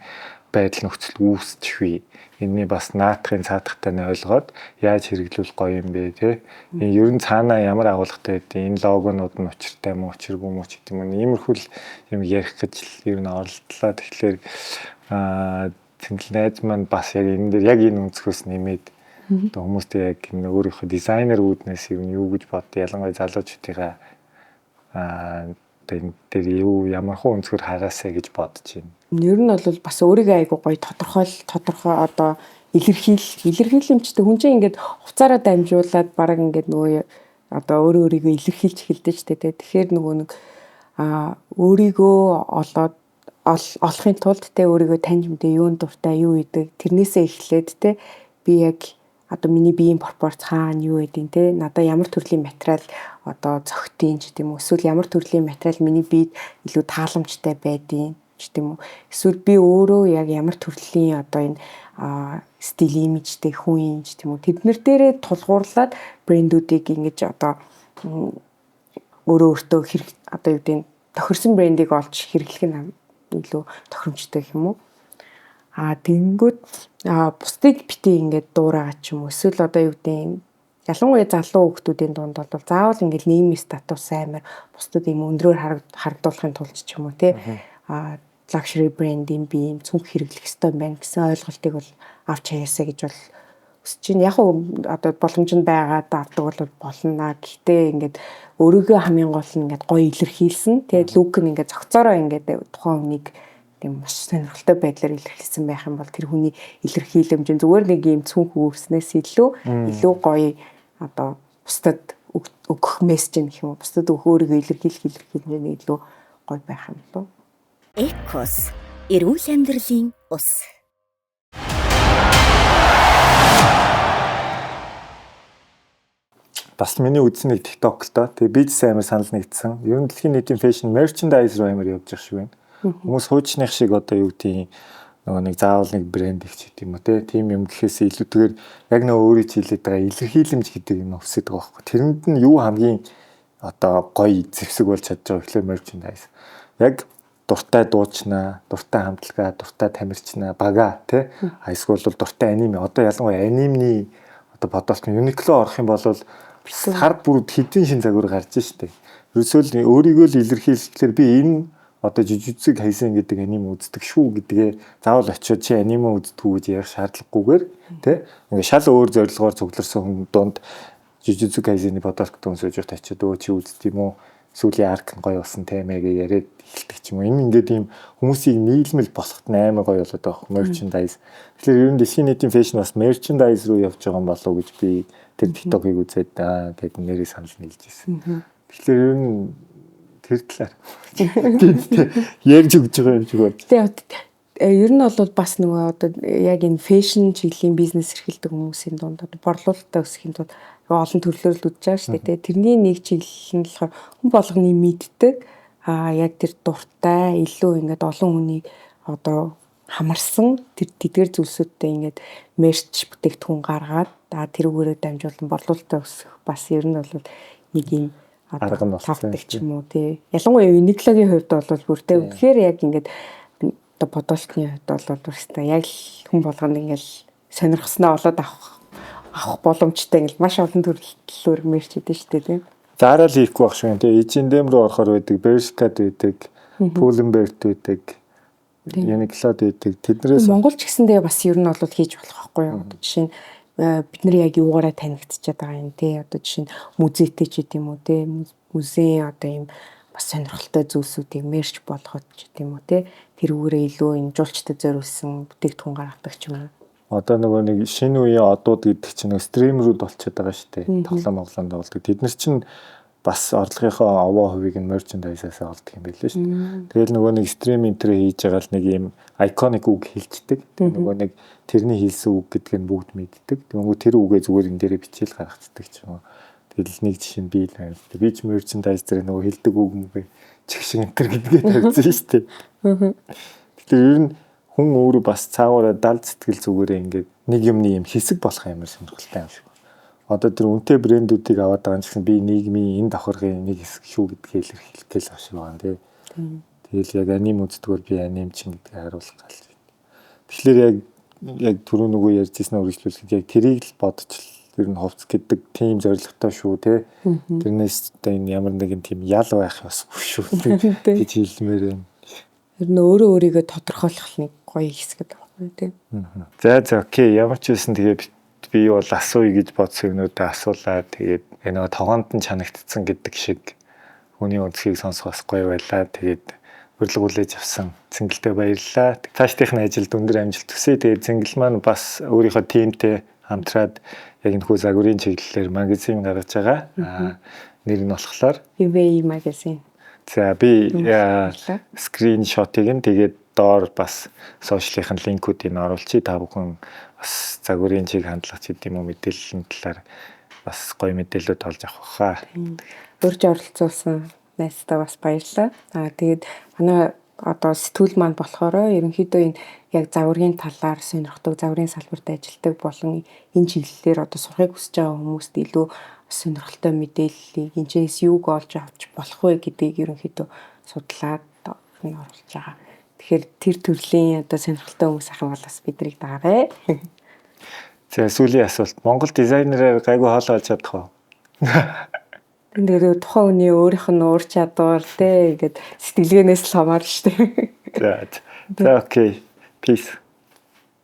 Speaker 1: байдал нөхцөл үүсчихвээ. Энэний бас наадахын цаадахтай нь ойлгоод яаж хэрэглүүл гоё юм бэ те. Энэ ер нь цаанаа ямар агуулгатай байдیں۔ Энэ логонууд нь учиртай юм уу, учиргүй юм уу ч гэдэг юм уу. Иймэрхүү л юм ярих гэж л ер нь оролдлоо. Тэгэхээр Цэнхэл найз маань бас яг энэ дээр яг энэ өнцгөөс нэмээд одоо хүмүүстэй яг энэ өөрийнхөө дизайнер үүднээс юу гэж боддог, ялангуяа залуучуудыгаа одоо энэ дээр юу ямар хуу өнцгөр хараасай гэж бодож байна.
Speaker 2: Ер нь бол бас өөрийгөө айгуу гоё тодорхой одоо илэрхийлэмжтэй хүн чинь ингээд хувцаараа дамжуулаад бараг ингээд нөгөө одоо өөрөө өөрийгөө илэрхийлж эхэлдэг ч тэ. Тэгэхээр нөгөө нэг өөрийгөө олоод олохын тулд тэ өөрийгөө таньж мэдээ, юунд дуртай, юу идэг тэрнээсээ эхлээд тэ би яг одоо миний биеийн пропорц хаана юу гэдیں те, надаа ямар төрлийн материал одоо зохиотын ч гэдэм үү, эсвэл ямар төрлийн материал миний биед илүү тааламжтай байдیں ч гэдэм үү, эсвэл би өөрөө яг ямар төрлийн одоо энэ стил имижтэй хүн юм ч гэдэм үү, тэднэр дээрээ тулгуурлаад брэндүүдийг ингэж одоо өөрөө өөртөө хэрэг одоо юу гэдэг тохирсон брендийг олж хэрэглэх нь илүү тохиромжтой гэх юм уу. Тэгэнгүүт бусдыг бити ингээд дуурайгаа ч юм уу, эсвэл одоо юу гэдэг ялангуяа залуу хүмүүсийн дунд бол заавал ингээд нийгмийн статус амар бусдад юм өндрөөр харагдуулахын тулд ч юм уу те luxury brand-ийн би юм цүнх хэрэглэх ёстой юм байна гэсэн ойлголтыг бол авч хаяасаа гэж бол өсөж чинь. Яг одоо боломж нь байгаад авдаг бол болно. Гэхдээ ингээд өөрийгөө хамгийн гол нь ингээд гоё илэрхийлсэн. Тэгээд look нь ингээд зохицоороо ингээд тухайн хүнийг тийм маш сонирхолтой байдлаар илэрхийлсэн байх юм бол тэр хүний илэрхийлэмж нь зүгээр нэг юм цүнх үүснээс илүү гоё одоо бусдад өгөх мессеж гэх юм уу, бусдад өгөх өөрийгөө илэрхийлэх илэрхийлэмж нь илүү гоё байх юм болов.
Speaker 3: Экос эрүүл амьдралын ус.
Speaker 1: Бас миний үзсэн нэг TikTok л доо. Тэгээ би ч амар санал нэгдсэн. Ер нь дэлхийн нийтийн fashion merchandise руу амар явж байгаа шиг байна. Хүмүүс хуучных шиг одоо юу гэдгийг нөгөө нэг заавал нэг брэнд их ч гэдэм юм уу те. Тийм юм гэхээс илүүтэйгээр яг нөгөө өөрийн чиглэлд байгаа илэрхийлэмж гэдэг юм өсөд байгаа байхгүй. Тэрэнд нь юу хамгийн одоо гоё зэвсэг болж чадж байгаа гэхлээр merchandise. Яг дуртай дуучнаа, дуртай хамтлагаа, дуртай тамирчнаа, бага те. Эсвэл бол дуртай аниме. Одоо ялангуяа анимны одоо бодолт нь Uniqlo орох юм бол сар бүр хэдэн шин загвар гарч штэ. Ерөөсөө л өөрийгөө л илэрхийлэхлээр би энэ одоо Jujutsu Kaisen гэдэг аниме үздэг шүү гэдгээ заавал очиод чи аниме үздэггүй гэж ярих шаардлагагүйгээр тэ ингээ шал өөр зорилгоор цугларсан хүн дунд Jujutsu Kaisen-ы бодолт өмсөж явахт очиод өө чи үздэг юм уу? Сүүлийн арк нь гоё болсон тэмээ гэж яриад эхэлдэг ч юм уу. Энэ ингээд ийм хүмүүсийг нийлмэл болохт амар гоё болоод байгаа merchandise. Тэгэхээр ер нь дэлхийн нийтийн fashion бас merchandise руу явж байгаа юм болов уу гэж би тэр TikTok-ыг үзээд тэгээд нэрийг санал нийлж ирсэн. Тэгэхээр ер нь тэр талаар ярьж өгч байгаа юм шиг байна.
Speaker 2: Тэгээд ер нь бол бас нөгөө одоо яг энэ fashion чиглэлийн бизнес эрхэлдэг хүмүүсийн дунд одоо борлуулалтаа өсөхийн тулд олон төрлөөр л үзэж байгаа шүү дээ. Тэрний нэг чиглэл нь болохоор хүн болгоны мэддэг яг тэр дуртай илүү ингээд олон хүнийг одоо хамарсан тэр тэдгэр зүйлсүүдтэй ингээд мерч бүтээгдэхүүн гаргаад тэрүүгээрээ дамжуулан борлуулалтаа өсөх бас ер нь бол нэг юм
Speaker 1: арга нь болсон
Speaker 2: ч юм уу тий. Ялангуяа Uniqlo-гийн хувьд бол бүр тэ үнэхээр яг ингээд одоо бодолтны хувьд бол бүрстэ яг л хүн болгоно ингээд сонирхсноо олоод авах боломжтой ингээд маш олон төрлөөр мерч хийдэж штэ тий.
Speaker 1: Zara л хийхгүй байх шиг тий. H&M руу орохоор байдаг, Bershka байдаг, Pull&Bear байдаг, Uniqlo байдаг. Тэднэрээс
Speaker 2: Монгол ч гэсэндээ бас ер нь бол хийж болох байхгүй юу? Одоо жишээ нь бид нар яг юугаараа танигдчихад байгаа юм тий. Одоо жишээ нь музейтэй ч гэдэм үү тий. Музейн одоо ийм бас сонирхолтой зүйлсүүдийг мерч болгоод ч гэдэм үү тий. Тэрүүгээрээ илүү энэ жуулчдад зориулсан бүтээгдэхүүн гаргадаг ч юм уу.
Speaker 1: Одоо нөгөө нэг шинэ үеийн одууд гэдэг чинь нөгөө стримерүүд болчиход байгаа шүү дээ. Тоглоом моглоом тоглодог. Тэд нар чинь бас орлогынхоо овоо хувийг нь merchandise-аас олдог юм байлээ шүү дээ. Тэгэл нөгөө нэг стрим энтер хийж байгаа л нэг юм iconic үг хэлцдэг. Тэгээ нөгөө нэг тэрний хэлсэн үг гэдг нь бүгд мэддэг. Тэнгүү тэр үгээ зүгээр энэ дээрээ бичээл гаргацдаг ч юм уу. Тэгэл нэг жишээ нь би л байна. Би ч merchandise дээр нөгөө хэлдэг үг мөг чих шиг энтер гэдгээ тавьсан шүү дээ. Тэгэхээр ер нь хүн өөрөө бас цаагаараа дал сэтгэл зүгээрээ ингээд нэг юмны юм хэсэг болох амар сонирхолтой юм шиг. Одоо тэр үнэтэй брэндүүдийг аваад байгаа юм чинь би нийгмийн энэ давхаргын нэг хэсэг шүү гэдгээ илэрхийлэх гээл авшиг байгаа тий. Тэгэл яг аним үздэг бол би аним чинь гэдгийг харуулах гал. Тэгэхээр яг түрүү нөгөө ярьж ирсэн үргэлжлүүлэхэд яг тэрийг л бодож ер нь хувцс гэдэг тийм зорилготой шүү тий. Тэрнээс одоо энэ ямар нэгэн тийм ял байх ёсгүй шүү гэж хэлмээр байна.
Speaker 2: Ер нь өөрөө өөрийгөө тодорхойлох нэг гоё хэсэг байхгүй, тийм.
Speaker 1: За, okay. Ямар ч байсан тэгээ би бол асууя гэж бодсон юмнуудаа асуулаа. Тэгээд нөгөө тогоонд нь чанагдсан гэдэг шиг хүний өнцгийг сонсох бас гоё байлаа. Тэгээд урилга хүлээж авсан Цэнгэлдээ баярлалаа. Цаашдынх нь ажилд өндөр амжилт хүсье. Тэгээд Цэнгэл маань бас өөрийнхөө team тэй хамтраад яг энэхүү загварын чиглэлээр magazine гаргаж байгаа. Нэр нь болохоор
Speaker 2: UVA magazine.
Speaker 1: За, би screenshot ыг нь тэгээд доор бас social ын link үүдийг оруулчих. Та бүхэн бас загварын чиг хандлага ч гэдэм үү, мэдээллийн талаар бас гоё мэдээлэлүүд олж авах баха.
Speaker 2: Урьж оролцуулсан найздаа бас баярлалаа. Тэгээд манай одоо сэтгүүл маань болохоор ерөнхийдөө энэ яг загварын талаар сонирхдаг, загварын салбарт ажилладаг болон энэ чиглэлээр одоо сурахыг хүсэж байгаа хүмүүст илүү сонирхолтой мэдээллийг, энэчээс юуг олж авч болох вэ гэдгийг ерөнхийдөө судлаад нь оруулж байгаа. Тэгэхээр тэр төрлийн одоо сонирхолтой хүмүүс ах юм бол бас биднийг дагаарай.
Speaker 1: За, сүүлийн асуулт. Монгол дизайнераар гайгүй хоолоо олж чадах уу?
Speaker 2: Тэгээд тухайн хүний өөрийнх нь уур чадвар, те, ингээд сэтгэлгээнээс л хамаарна шүү дээ.
Speaker 1: За, okay. Peace.